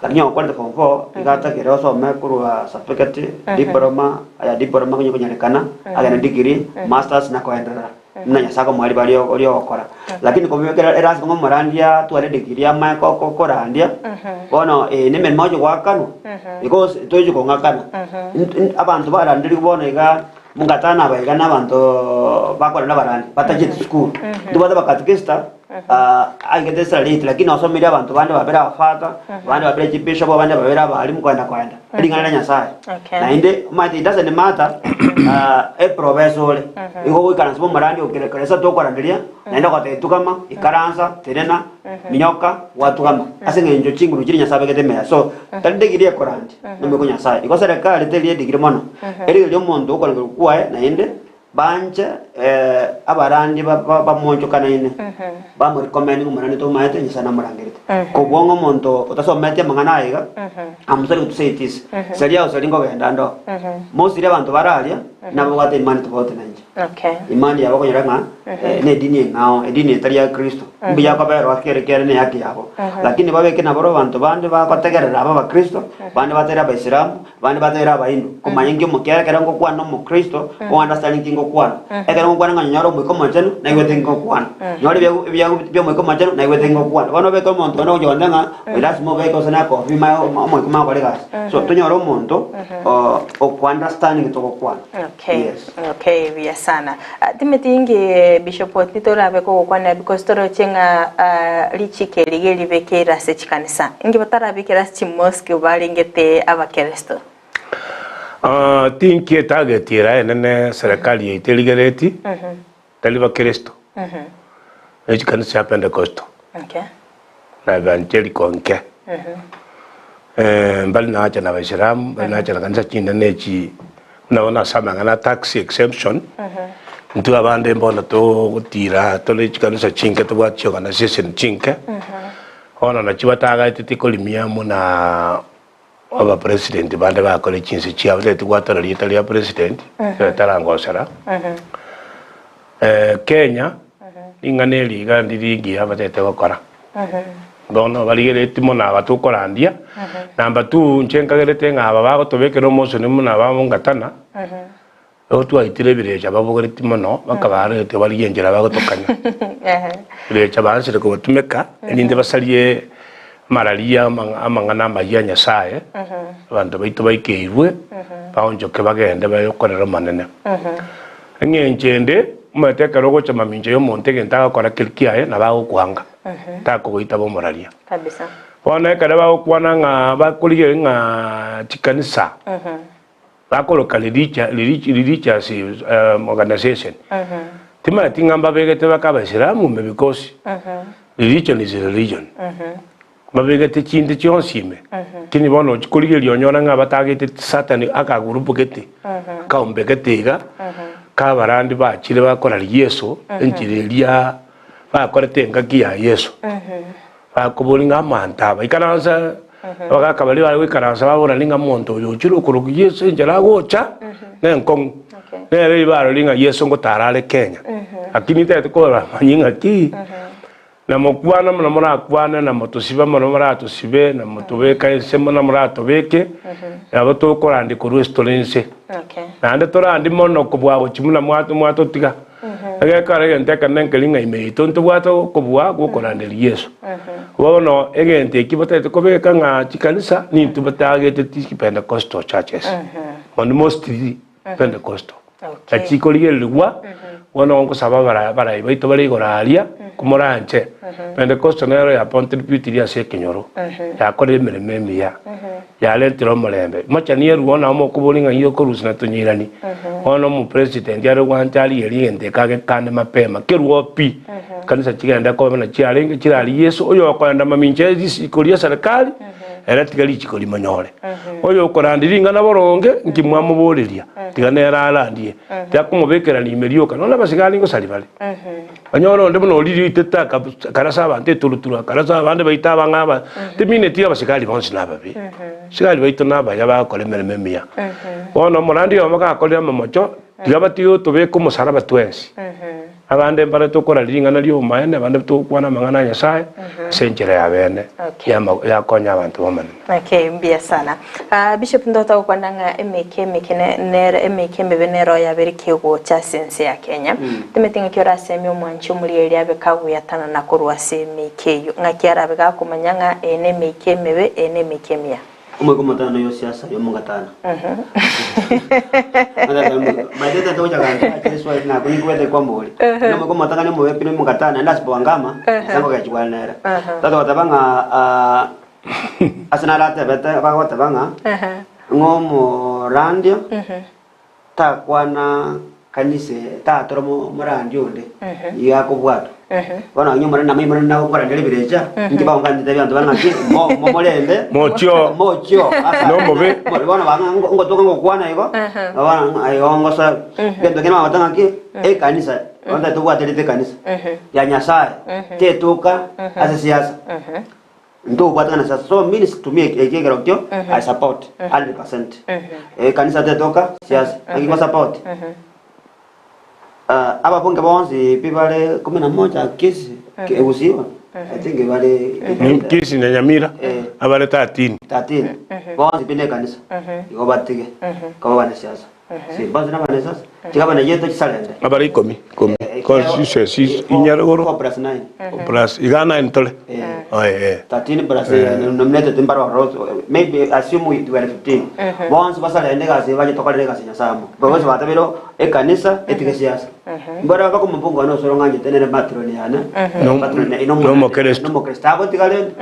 Lakini okorete form four, iga atagere osome korwa certificate, diploma, aya diploma onye konyarekana, agende degree, masters na koenderera. Buna Nyasae akomoa ribaga rio riogokora. Lakini komobekera erasima ng'a omorandia atware edegree amae ko- ko- korandia, bono eye na emeremo agochia goakanwa, because tochi kong'akana. Int- int- Abanto baranderigwe bono iga, mongatana aba iga na abanto bakore na abarandi, batacheti sukuru. Ntobwate abakatekista, aigete esera rate lakini osomeire abanto bande babere abafather, abande babere chibishop, abande babere abalimu koenda koenda. Ring'ana ria Nyasae. Okay. Naende omanyete it doesn't matter ah, eprovince ore igo ogoikaransa bwa omorandi okere kore ase tokoranderia naende ogotebia tugama ikaransa tenena minyoka gwatugama ase eng'encho chinguru chiria Nyasae abegete ime yaye so tari degree ekorandia nomanyete Nyasae igo serikali teri edegree mono erigereria omonto okorangerwa kwaye naende Banche abarandi bamoonchokanaine, bamorecommend ng'a omorandi tomaete, Nyasae namorangerete. Kobua ng'a omonto otasometi amang'ana aya iga, I'm sorry to say this, saria gose nkogenda ande oo. Mostly abanto bare aria, nababwate imani tofauti na inche. Okay. Imani yabo okonyora ng'a na edini eng'ao, edini etari ya Kristo. Mbuya koberwa kere kere na ehaki yabo. Lakini babeke nabarobwo abanto bande bagotegerera aba abakristo, bande bategerere abaisilamu, Abande bateire Abahindu, komanya inki omokiagera ekero ngokwana nomokristo, o understand inki ngokwana. Ekero ngokwana ng'a nyore Omoika Omochenu, naigwete inki ngokwana. Nyore ebiagu ebiagu bia Omoika Omochenu, naigwete inki ngokwana. Bono obeke omonto onde ogocha gonte ng'a oyo lasima obeke gose na ekofi omanye Omoika omanye gokora egasi. So tonyore omonto o oko understand inki togokwana. Okay. Yes. Okay, buya sana. Ah, Timothy inki Bishop Otti torabe kogokwanera because toroche ng'a ah, richiko eri iga eribekeire ase chikanisa. Inki batarabekere ase chimosque barengete abakeresto? Ah, tinki etarget era enene serikali yaito erigereti, tari bakeresto, ne chikanisa chia Pentecostal Okay. na Evangelical nke. Mbari nacha na abaisilamu, mbari nacha na kanisa chinene echi buna bono ase amang'ana a tax exemption, intwe abande mbono togotira tore chikanisa chinke tobwate chiorganisation chinke, bono nachio batagaeteti korimia buna abapresident bande bakore chinse chiabo, tari gwatora rieta ria president, ekero tarangosera. Kenya, ring'ana eri iga ndiri rigiya batagete gokora. Bono barigeretie mono aba tokorandia, number two inche nkagerete ng'a aba bagotobekera omosoni buna aba ngatana. Igo twaitire ebirecha babogoretie mono, bakabaarete barigie enchera bagotokanya. Ebirecha baansire kobatumeka, erinde basarie amararia amang'ana amayia a Nyasae, abanto baito baikeirwe, baonchoke bagende bayokorere Omonene. Eng'encho ende, omanyete ekero ogocha mamincha y'omonto egento agokora keria kiaye nabo agokwanga, takogoita abe omoraria. Bono ekero bagokwana ng'a bakorigereria ng'a chikanisa, bakoroka religious organization, timanyeti ng'a mbabegete baka abaisilamu ime because religion is religion. Mbabegete chinde chionsi ime, lakini bono ochia korigereria onyore ng'a batagete Satan akagurupu gete, akaombe gete iga, ka abarandi bachire bakoraria Yeso, enchera eria bakorete engaki ya Yeso. Bakoboria ng'a amanto aba, ikaransa, abagaka baria bare goikaransa baboranie ng'a omonto oyo ochire okorokwa Yeso enchera agocha, nenkong'u. Nere riria barorire ng'a Yeso ngotara are Kenya, lakini ntagete koramanye ng'aki, na mokwana buna morakwane, na motosibe buna moratosibe, na motobeka ense buna moratobeke, nabo tokorandia korwa ase tore inse. Naende torandie mono kobua gochia buna mwatotiga. Egekora egento ekenene nkeri ng'a ime yaito ntobwate okobua gw'okoranderia Yeso. Bono egento eki bataete kobeka ng'a chikanisa nintwe batagete chi Pentecostal churches, mono mostly Pentecostal. Okay. Nachi chikorigererigwa, bono nkosaba abara abarai baito bare igoro aria, komoranche, Pentecostal nero ya contributiri ase ekenyoro, yakorire emeremo emiya. Yarentire omorembe. Mochani erwo nao mokoboria ng'a inki okorusia na tonyeirani. Bono omopresident are gwancha arigerie egento eke agekande mapema. Kerwo pi. Kanisa chigende koba buna chiarenge chiraria Yeso, oyokoenda mamincha ye risiko ria serikali, ere tiga richiko rimonyore. Oyokorandia ring'ana boronge, nki mwamoboreria? Tiga nere arandie. Tiakomobekerania ime rioka, nonya abasigari ngosaria bare. Onyore onde buna oririe oitete akarasa abanto eturuturu, akarasa abande baito abang'e aba, timineti abasigari bonsi nababe. Abasigari baito nabaya bagokora emeremo emiya. Bono omorandi oyomo gakorire amamocho, tiga batige gotobeka omosaraba twensi. Abande mbare tokoraria ring'ana ri'obomaene, abande togokwana amang'ana a Nyasae ase enchera ya bene, Okay. yama yakonya abanto b'Omonene. Okay, mbuya sana. Ah, Bishop ntota gokwana ng'a emeke emeke ne- nere emeke emebe nero yabere kegocha ase ense ya Kenya. Timeti ng'aki orasemie omwanchi omorigereria abe kagoyatanana korwa ase emeika eyio. Ng'aki arabe gakomanya ng'a eye ne emeika emebe, eye ne emeika emiya. Omoika omotano oyo siasa oyo omogatano. Omoika omotang'ani omobe pi nomogatano naende ase bwangama, nase ngogechigwa nere. Tata goteba ng'a ah, Ase naratebete, bagoteba ng'a ng'a omorandia takwana kanisa tatora omorandia onde, nigo akobwatwa. Bono onye omorandi namanye omorandi nagokoranderia ebirecha, inki bagonkanete abanto bare ng'aki mo- momorende Mochio. mochio ase Nomobe. Bono bang'a ngotoka ngokwana igo, bono ng'a igo ngosoa. Egento kende bagoteba ng'aki, ekanisa, bono tobwaterete ekanisa ya Nyasaye, tetoka ase siasa. Ntobwatana na siasa so means to me eki ekerokio I support 100%. Ekanisa tetoka siasa naki go support Ah, ababunge bonsi pi bare kumi na moja Kisii Gusii bono I think bare Kisii na Nyamira Eh. abare 13. 13 bonsi pi ne ekanisa igo batige koba abanasiasa si bonsi na abanasiasa tiga abanayieto chisarende Abare ikomi, ikomi. Constituencies inyarogoro 4 plus 9 plus iga nine tore. Eh. Oye, eh. 13 plus eh, nominated mbaro ororo maybe assume we were 15 bonsi basarende egasi bache tokorere egasi nyasaye amo bonsi batabire ekanisa etige siasa mbaro bakomobunga one osoro ng'anchete nere matron yane No- matron ya- nomokristo. nomokristo agotiga rende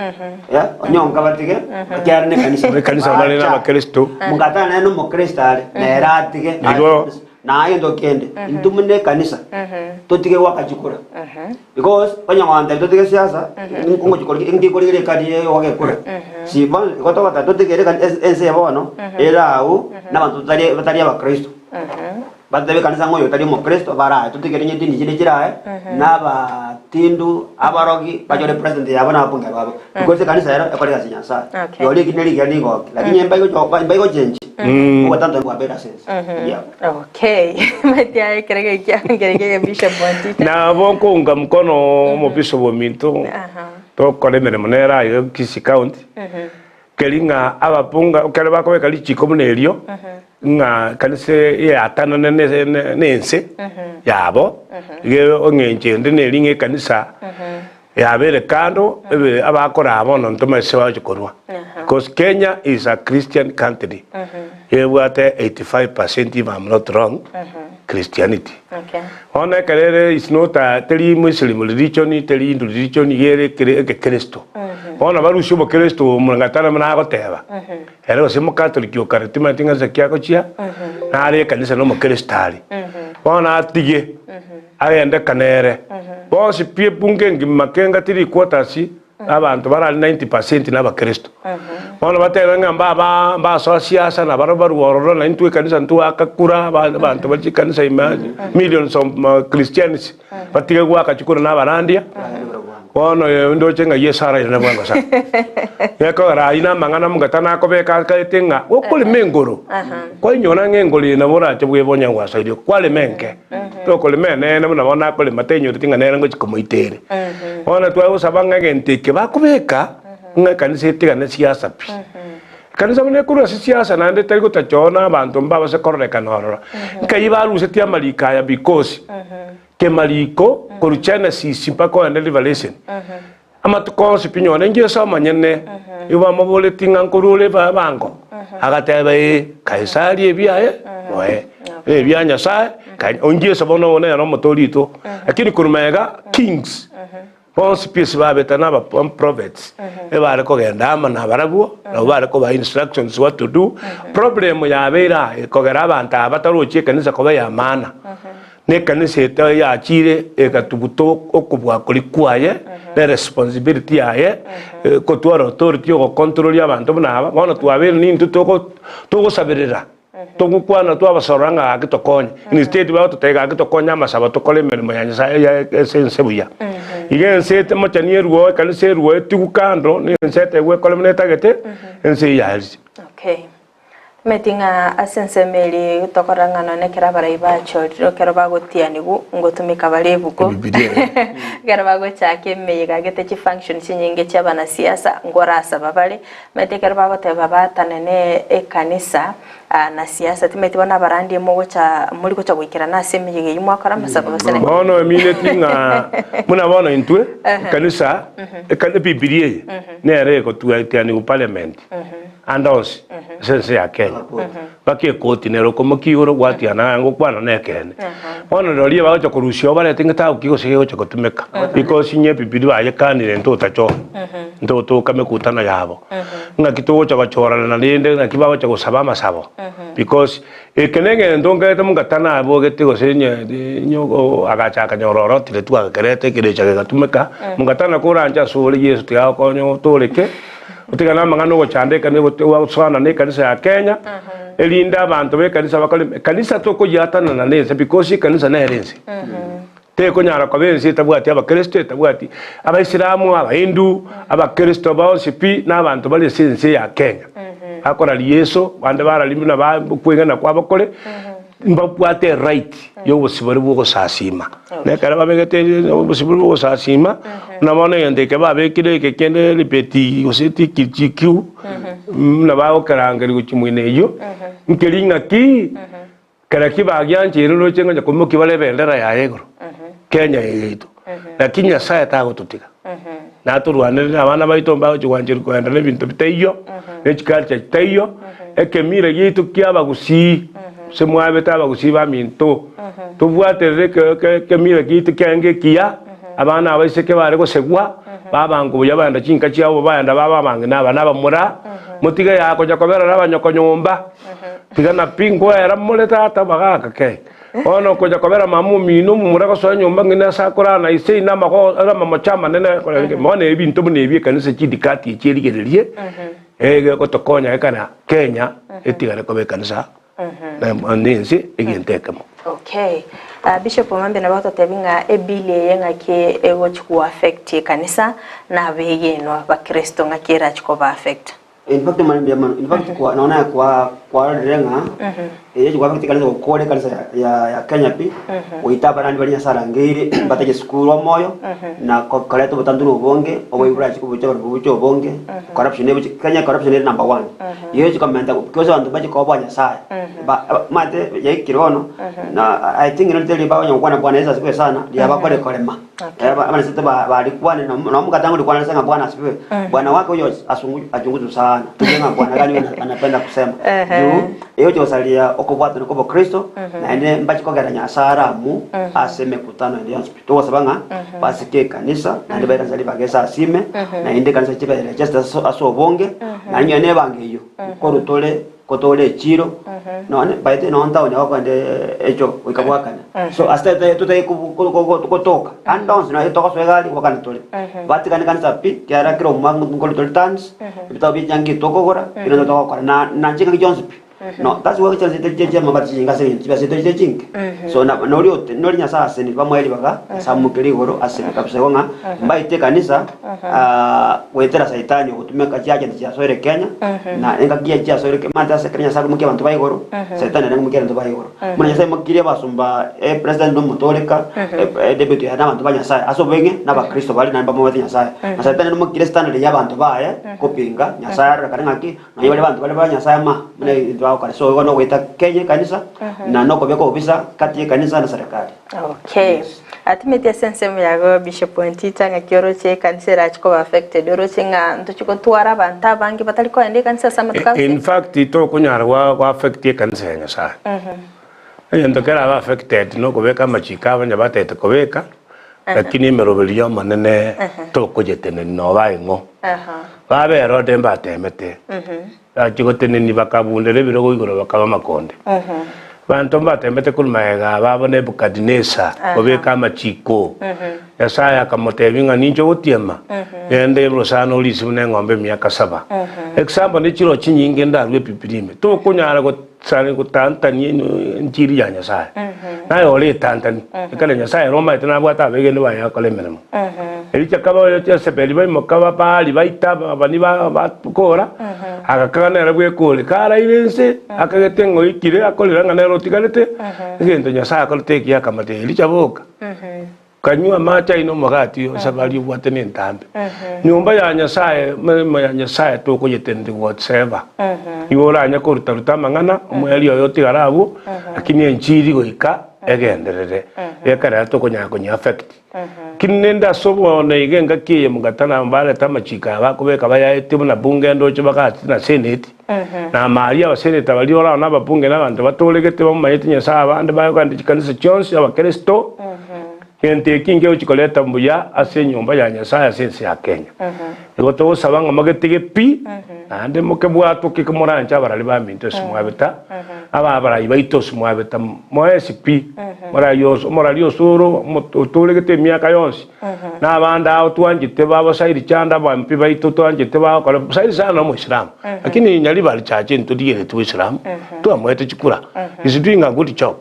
Eh, onyonka batige ekiagera nekanisa Ekanisa bare Bacha. nabakristo. Mogatana nere nomokristo are nere atige Igo- Na egento kende, intwe buna ekanisa, totige goaka chikura. Because onye gontebia totige siasa, ngochi nkikorigereria ekadi eye yogoaka ekura. Si bono igo togoteba totigere ekani ense ense eye bono, ere agwo, na abanto totari batari abakristo. Batebe ekanisa ng'a oyo otari omokristo baraye, totigere onye dini chinde chiraye, na abatindu, abarogi, bachore president yabo na ababunge babo. Because ekanisa ero ekore egasi ya Nyasaye. Okay. Rirorio eki nerigiya rigoki, lakini onye mbaigocho mbaigochenchi, ogotanto mbwabere ase ense. Yeah. Okay. Maiti aye ekerego ekia nkereke eke Bishop Mwantita. Nabo nkounga mkono omobisa bw'ominto Aha. tokora emeremo nere aiga Kisii County. Keri ng'a abapunga ekero bakobeka richiko buna erio, ng'a ekanisa eatanane ne ense yabo, iga eng'encho ende neri ng'a ekanisa yabeire kando ebe abakoraa bono ntomanyete ase bagochia korwa. Because Kenya is a Christian country, ebwate 85% if I'm not wrong, Christianity. Okay. Bono ekero ere is not a teri Muslim religion, teri Hindu religion, iga ere ekere egekeresto. Bono barusie obokeresto obo omongatano buna agoteba, ere gose omokatoliki o kare timanyeti ng'a nse ki agochia, nare ekanisa na omokeresto are. Bono atige, agende kanere, bonsi pi ebunge engima kenga three quarters, Abanto barare 90 percent nabakeresto. Bono batebe ng'a mbaba mbasoa siasa na barabwo barue ororo na intwe ekanisa ntwaka kura abanto bare chikanisa ime millions of Christians batige goaka chikura na abarandia. Bono ndoche ng'a Yeso arairane bwango sana. Gekogera ayio na amang'ana monto tanakobeka akaete ng'a gokorema engoro, kwainyora ng'a engoro eye nabo orache bwebonye gwasoirie kwarema enke. Tokorema enene buna bono akorema tainyoreti ng'a nere ngochia komoita ere. Bono twagosaba ng'a egento eke bakobeka ng'a ekanisa etigane siasa pi. Ekanisa buna ekorwa ase siasa naende etari gotacha na abanto mbabase kororekana ororo. Nkai barusetie amariko aya because kemariko korwa Genesis mpaka ogende Revelation Amatuko onsi pi nyore Yeso omonyene, igo bamoboretie ng'a nkorwa ore ebango, agateba ee, Kaisari ebiaye moe, ebia Nyasae Kai onye Yeso bono oyo nere omotoori oito. Lakini korwa magega kings bonsi pi ase babete na aba prophets, ebare kogenda amo nabarabwo, nabo bare kobaa instructions what to do. Problem yabeire aa ekogera abanto aba batarochi ekanisa koba ya maana. Na ekanisa ete yachire egatuguta okobua koria kwaye, na eresponsibility yaye, gotwara authority yogocontrolia abanto buna aba, bono twabeire nintwe togo togosaberera, togokwana twabasorora ng'a gaki tokonye, instead bagototebia gaki tokonye amasabo tokore emeremo ya Nyasaye ya ase ense buya. Iga ense ete mochani erwo ekanisa erwo etigwe kando, na ense etegwe ekore buna etagete, ense eyio yaerire. Okay. Timanyeti ng'a ase ensemo eria tokorora ng'a nonye ekero abarai bachorire ekero bagotianigwa ngotumeka bare ebuku Ebibilia ere. ekero bagochaka emeyega gete chifunction chinyinge chia abanasiasa nkorasaba bare, omanyete ekero bagoteba baatanane ekanisa na siasa timanyeti bono abarandi mogocha mori gocha goikerana ase emeyega eyio mwakora amasabo gose naki? Bono emineti ng'a buna bono intwe ekanisa eka ebibilia eye nere egotuatianigwa parliament. Ande onsi ase ense ya Kenya, mpaka ekoti nere okomokia igoro gwatiana ng'a ngokwana nekeene. Bono rirorio bagocha korusia oo barete ng'a tagokia gose kegocha gotumeka because inye ebibilia bayekanire ntotachora, ntotoka mekutano yabo. Ng'aki togocha gochorana na rende ng'aki bagocha gosaba amasabo because eke na egento nkerete mongatana abogete gose onye onye agacha akanyora orotire tu agakereta ekerecha gegatumeka, mongatana koranche asore Yeso tiga agokonye otoreke. Otigane amang'ana ogochanda ekanisa gosoana na ekanisa ya Kenya, erinde abanto b'ekanisa bakore ekanisa tokoyiatanana na ense because ekanisa nere ense. Tekonyara koba ense etabwati abakristo, etabwati abaisilamu, abahindu, abakristo bonsi pi na abanto bare ase ense ya Kenya. Bakoraria Yeso, bande bararia buna ba okwegena kwabo kore, Mbabwate eright y'obosibore bw'ogosasiima. Na ekero babegete obosibore bw'ogosasiima, buna bono egento eke babekire eke kende ripeti gose TQGQ, buna bagokerangeria gochia moino eyio, nkeri ng'aki, kera ki bagiancheire roche ng'a onye koimokia bare ebendera yaye igoro, Kenya eye yaito. Naki Nyasaye tagototiga. Natorwanerere abana baito mbagochia gwancherwa kogenda na ebinto bitaiyo, ne chiculture chitaiyo, ekemira giaito kia abagusii, ase mwabete abagusii baminto, tobwaterere eke eke ekemira giaito kiarenge ekiya, abana abaiseke bare gosegwa, babankwa buya baenda chinka chiabo baenda baba abang'ina aba na abamura, motige yaa konya koberera abanyoko nyomba, tiga na pi nkoera more tata bagaka kei. Bono okonya kobera mama omino omomura gosoa nyomba ng'ina ase akorara na ise ine amago amamocho amanene akorenge bono ebinto buna ebi ekanisa chidikati echi erigererie egegotokonya gekana Kenya etigare koba ekanisa na ense egento ekemo. Okay. Ah, Bishop Omambi nabo ototebi ng'a ebill eye ng'aki egochi go affect ekanisa na abegenwa bakristo ng'aki erachi koba affect. In fact mani mbuya mono. In fact kwa naona kwa. Kwarorire ng'a eye chikwabekete ekanisa gokora ekanisa ya, ya, ya Kenya pi, goita abarandi baria Nyasae arangeire batache esukuru omoyo, na ko- koreta obotanturu obonge, oboibi borache kobucha barobwo bobuche obonge, corruption ebuche, Kenya corruption ere number one. Igo echikomenta because abanto mbache koboa Nyasaye, ba omanyete yaikire bono, na I think nari teri bakonya gokwana bwana Yeso asifiwe sana, riabakore korema. Okay. Eh, abanesete ba- barikwane na na omokata ngorikwana ase ng'a Bwana asifiwe. Bwana wake huyo asungu- achunguzwe sana. Tujue ng'a Bwana gani huyo anapenda kusema. Ehe. Juu eyo chosaria okobwatana kwa obokristo naende mbache kogera Nyasaye aramu ase emekutano ende yonsi pi. Togosaba ng'a basike ekanisa naende baire kanisa ribaga esasime naende ekanisa chibe registered ase ase obonge naende nonye nebango eyio korwa tore Kotore echiro, nonye by the way nonye town okoenda echo goika bwakane. So ase totari totari gotoka, ande onsi nonye togosoa egari gwakana tore. Batigane kanisa pi, kiagera kera omwaka nkori tore returns, ebitabu bie chinyangi tokogora, ebio nabio togokora na na chingaki chionsi pi. No that's why chionsi chiaito chiamabati chinga ase eng'encho chibesa chiaito chire chinke. So na noria ote noria Nyasaye asenire bamoe ribaga, Nyasaye amoikere igoro asene kabisa igo ng'a mbaete ekanisa. Goetera Saitani ogotumeka chiagent chiasoire Kenya, na engaki ya chiasoire Ke- omanyete ase ekero Nyasae akoimokia abanto ba igoro, Saitani nere akoimokia abanto ba igoro. Buna Nyasae aimokirie abasomba epresident na omotoreka, edebeti yaye na abanto ba Nyasae, ase obong'e na abakristo baria naende bamobwate Nyasae. Na Saitani nere oimokirie standard ya abanto baye kopinga Nyasae arorekane ng'aki, nonye baria abanto baria ba Nyasae ma, buna ebinto bagokora. So igo nogoeta Kenya ekanisa, na nokobeka obobisa kati ya ekanisa na serikali. Okay. Yes. Atimeti ase ensemo yago Bishop Wantita ng'aki oroche ekanisa erache koba affected oroche ng'a ntochi gotwara abanto abange batari kogenda ekanisa ase amatuko In agoseka? fact tokonyara gwa gwa affect ekanisa ya Nyasaye. Egento kerabe affected nokobeka amachiko abanya batete kobeka, lakini emeroberio ya Omonene tokoyetenenia noba ing'o. Baba Herode mbatemete, Bachia gotenenia bakabundera ebirogo igoro bakaba amakonde. Abanto mbatemete korwa magega babo Nebukadinesa kobeka amachiko. Nyasae akamotebia ng'a ninche ogotiema, genda orosana orisia buna eng'ombe emiaka saba. Example ne chiroo chinyinge ndarue Ebibilia ime. Tokonyara gosani gotantania enchiri ya Nyasae. Naye ore etantani. Ekero Nyasae ere omanyete nabwate abegeni baye akore emeremo. Erio akaba oyo Jezebeli baimoka Babaali baita ababani bakora, agakaga nere bwekore. Karaire inse, akagete ng'a oikire, akorera ng'a nere otigarete, egento Nyasae akorete ekiya akamotebia, Elija boka, kanywe amache aino omogati oyo esabari obwate nentambe. Nyomba ya Nyasae, emeremo ya Nyasae tokoyetenenera whatsoever. Nigo oranye koruta-ruta amang'ana, omoerio oye otigare abwo, lakini enchiri goika egenderere. Ekerero tokonyara konya affect. Lakini nende ase obono iga engaki eye mogatana mbarete amachiko aya bakobeka bayaetie buna bunge ndoche bagachete na seneti, na amaria abaseneta baria orao na ababunge na abanto batoregete bamomanyete Nyasae abande bagende chikanisa chionsi abakeresto, gento eki ngegochi koreta mbuya ase enyomba ya Nyasae ase ense ya Kenya. Igo togosaba ng'a mogetige pi, naende mokebwatwe ki moranche abarari baminto ase mwabeta, ababarai baito ase mwabeta, moesi pi, morai ose omorari osoro otoregete emiaka yonsi, na abande ao twanchete babo Sairi Chanda abampi baito twanchete bagokora, Sairi Chanda nomoisilamu, lakini Nyaribari Church ntorigeretie boisilamu, twamoete chikura, is doing a good job,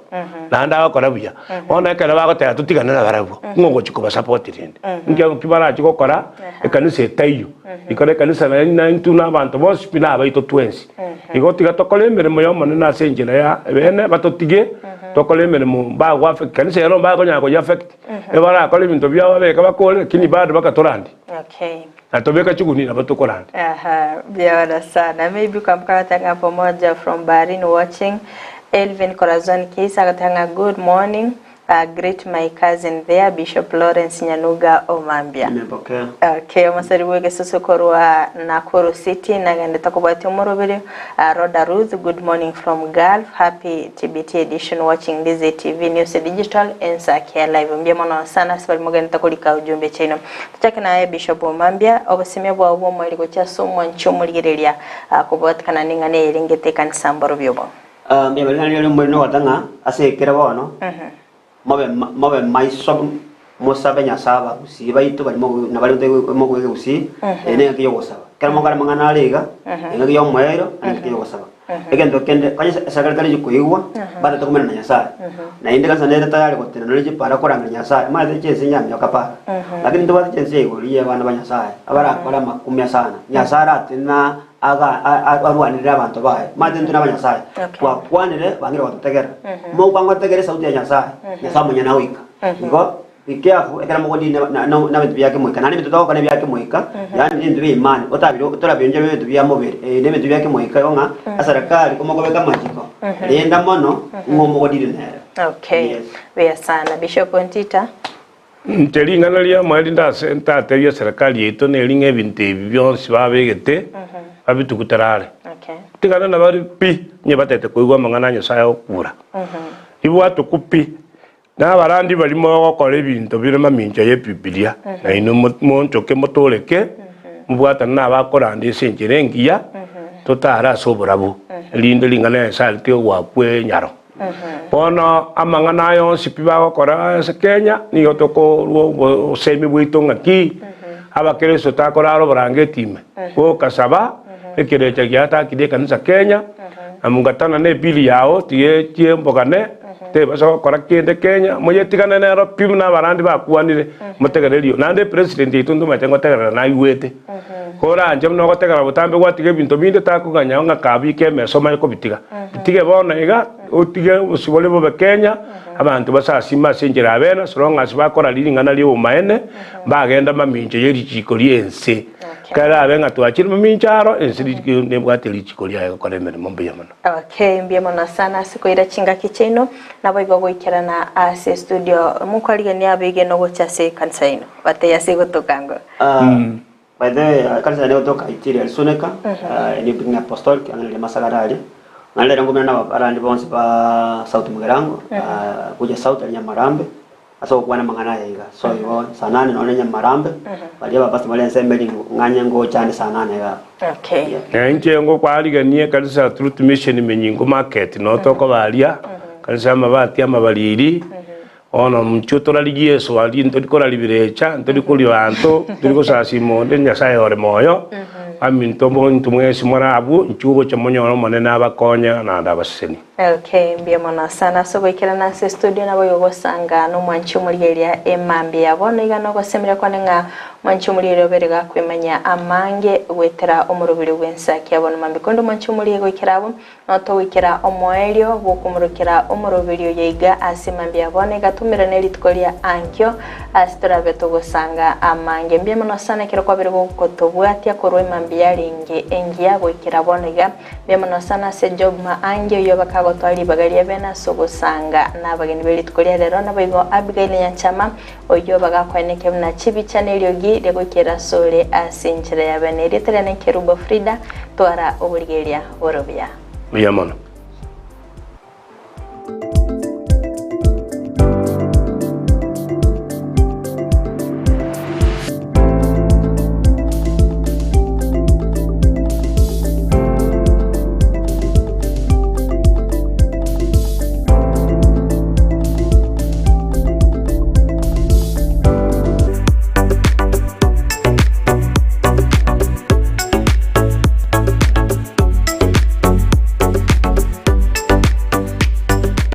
naende agokora buya. Bono ekero bagoteba totigane nabarabwo, ng'o ogochia kobasapoti rende? Inki ki barache gokora ekanisa etaiyo? Ikora ekanisa na intwe na abanto bonsi pi nabaito twensi. Igo tiga tokore emeremo y'Omonene ase enchera ya ebeene, batotige tokore emeremo mbagwa affect kanisa ero mbakonyara koyi affect, ebarakore ebinto biabo babeke bakore lakini bado bakatorandi. Okay. Na tobeka chigunia nabo tokorandi. Aha, byaona sana. Maybe kwambuka agatanga pamoja from Bahrain watching. Elvin Corazon Kisa agatanga good morning. Greet my cousin there Bishop Lawrence Nyanuga Omambia. Nimepokea. Okay, omosari bw'egesusu korwa Nakuru City nagendete kobwatia omoroberi uh, Rhoda Ruth, good morning from Gulf. Happy TBT edition watching DZTV News Digital Ensakia Live. Mbuya mono sana ase baria mogendete korika ujumbe chiaino. Tochake naye Bishop Omambia, obosemia bwao bw'omoerio gochia ase omwanchi omorigereria uh, kobwatekana neng'ana eye erengete ekanisa mborobio obo. Ah, mbuya bare nario omorero nogoteba ng'a ase ekero bono, mobe mobe maiso mosabe Nyasae abagusii baito baria mogo na baria mogoika ekegusii, eye nengaki ya ogosaba. Ekero mogokora amang'ana are iga, engaki ya omoerio, na engaki ya ogosaba. Egento kende, onye eserikari tari koigwa, batete komenya na Nyasae, naende kanisa nere tayari gotenena nonye chipara korangeria Nyasae, omanyete chinse nchiamioka para, lakini ntobwate chinse ya igoro ya abana ba Nyasae, abarakore amakumia sana, Nyasae aratenena. Aga arwanerere abanto baye. Omanyete intwe nabanyasae, Okay. twakwanire bang'ire gototegera. Mokwanga gotegera esauti ya Nyasae, Nyasae omonyene agoika. Igo be careful ekero mogodini na- na- na ebinto bia kemoika. Naende ebinto togokora ebia kemoika, yaani ebinto bia imani, otabire otorabionchore ebinto bia mobere, ebi nebinto bia kemoika igo ng'a eserekari komokobeka amachiko, renda mono ng'a omogodini nere. Okay. Yes. Buya sana. Bishop Ontita. Inche ring'ana riamoe rinde ase ntatebie eserekari yaito neri ng'a ebinto ebi bionsi babegete babitugutere are. Tigana nabare pi, onye batete koigwa amang'ana a Nyasae agokura. Ribwatokwe pi, na abarandi baria mogokora ebinto bire mamincha y'Ebibilia, na inwe moonchoke motooreke, mobwatane nabakoranda ase enchera engiya, totare ase oborabu, erinde ring'ana ria Nyasae ritige goakwa enyaro. Bono amang'ana aya onsi pi bagokora ase Kenya, nigo tokorwa obosemi bwaito ng'aki abakristo takorara oborangeti ime, gokasaba ekerecha giatakire ekanisa Kenya, na mungatana ne ebili yao tiga echie mbogane, tebasa gokora kende Kenya, moyetigane nero pi buna abarandi bakwanire, motegererio. Naende epresident yaito ntomanyete ngotegerera naigwete. Koranche buna ogotegerera botambe gwatiga ebinto binde takoganya ng'a kabike emesa omanye kobitiga. Bitige bono iga, otige obosibore bobe Kenya, abanto basasime ase enchera ya bene, so long as bakoraria ring'ana ri'obomaene, mbagenda mamincho ye richiiko ri'ense. Kerabe ng'a twachire mamincho aro, ense nebwate richiiko riaye gokora emeremo mbuya mono. Okay, mbuya mono sana ase koira chingaki chiaino, naboigo goikerana ase estudio. Mokwarigania abegeno gocha ase ekanisa yaino, batebie ase egotoka ngo. By the way, ekanisa yane egotoka Itiri Erisuneka, New Beginning Apostolic, ang'e naria Masagara aria. Naende rero ngomera na abarandi bonsi ba South Mugirango, gocha South aria Nyamarambe, ase ogokwana amang'ana aya iga. So igo saa nane nonye Nyamarambe, baria abapastor bare ensemo eria ng'anye ngocha ande saa nane iga abwo. Okay. Yeah. Na inche ngokwarigania ekanisa ya Truth Mission Menyingo Market, noo tokoba aria, ekanisa y'amabati amabariri, Bono inchuo torarigie eswali, ntori koraria birecha, ntori koria banto, ntori gosasima onde, Nyasae ore moyo, baminto intwe mwensi more abwo, inchuo gocha monyore Omonene abakonye naende abasesenie. Okay, mbuya mono sana ase ogoikerana ase estudio naboigo gosanga nomwanchi omorigereria emambia ya bono iga nogosemeria kwane ng'a omwanchi omorigereria obere gakwemanya amange goetera omoroberi bw'ensa kia bono mambia korende omwanchi omorigereria goikera abwo Notogoikera omoerio bw'okomorokera omoroberio oyo iga ase mambia bono iga tomerane rituko ria ankio ase torabe togosanga amange. Mbuya mono sana ekero kwabire gokotobwatia korwa emambia yarenge engiya goikera bono iga. Mbuya mono sana ase Job Maangi oyio bakagotoa ribaga ria bene ase ogosanga nabageni be rituko ria rero naboigo Abigail Nyanchama oyio bagakoenekia buna chibicha neriogi rigoikera asore ase enchera ya bene. Erieta riane Kerubo Frida twara oborigereria. Ore buya. Mbuya mono.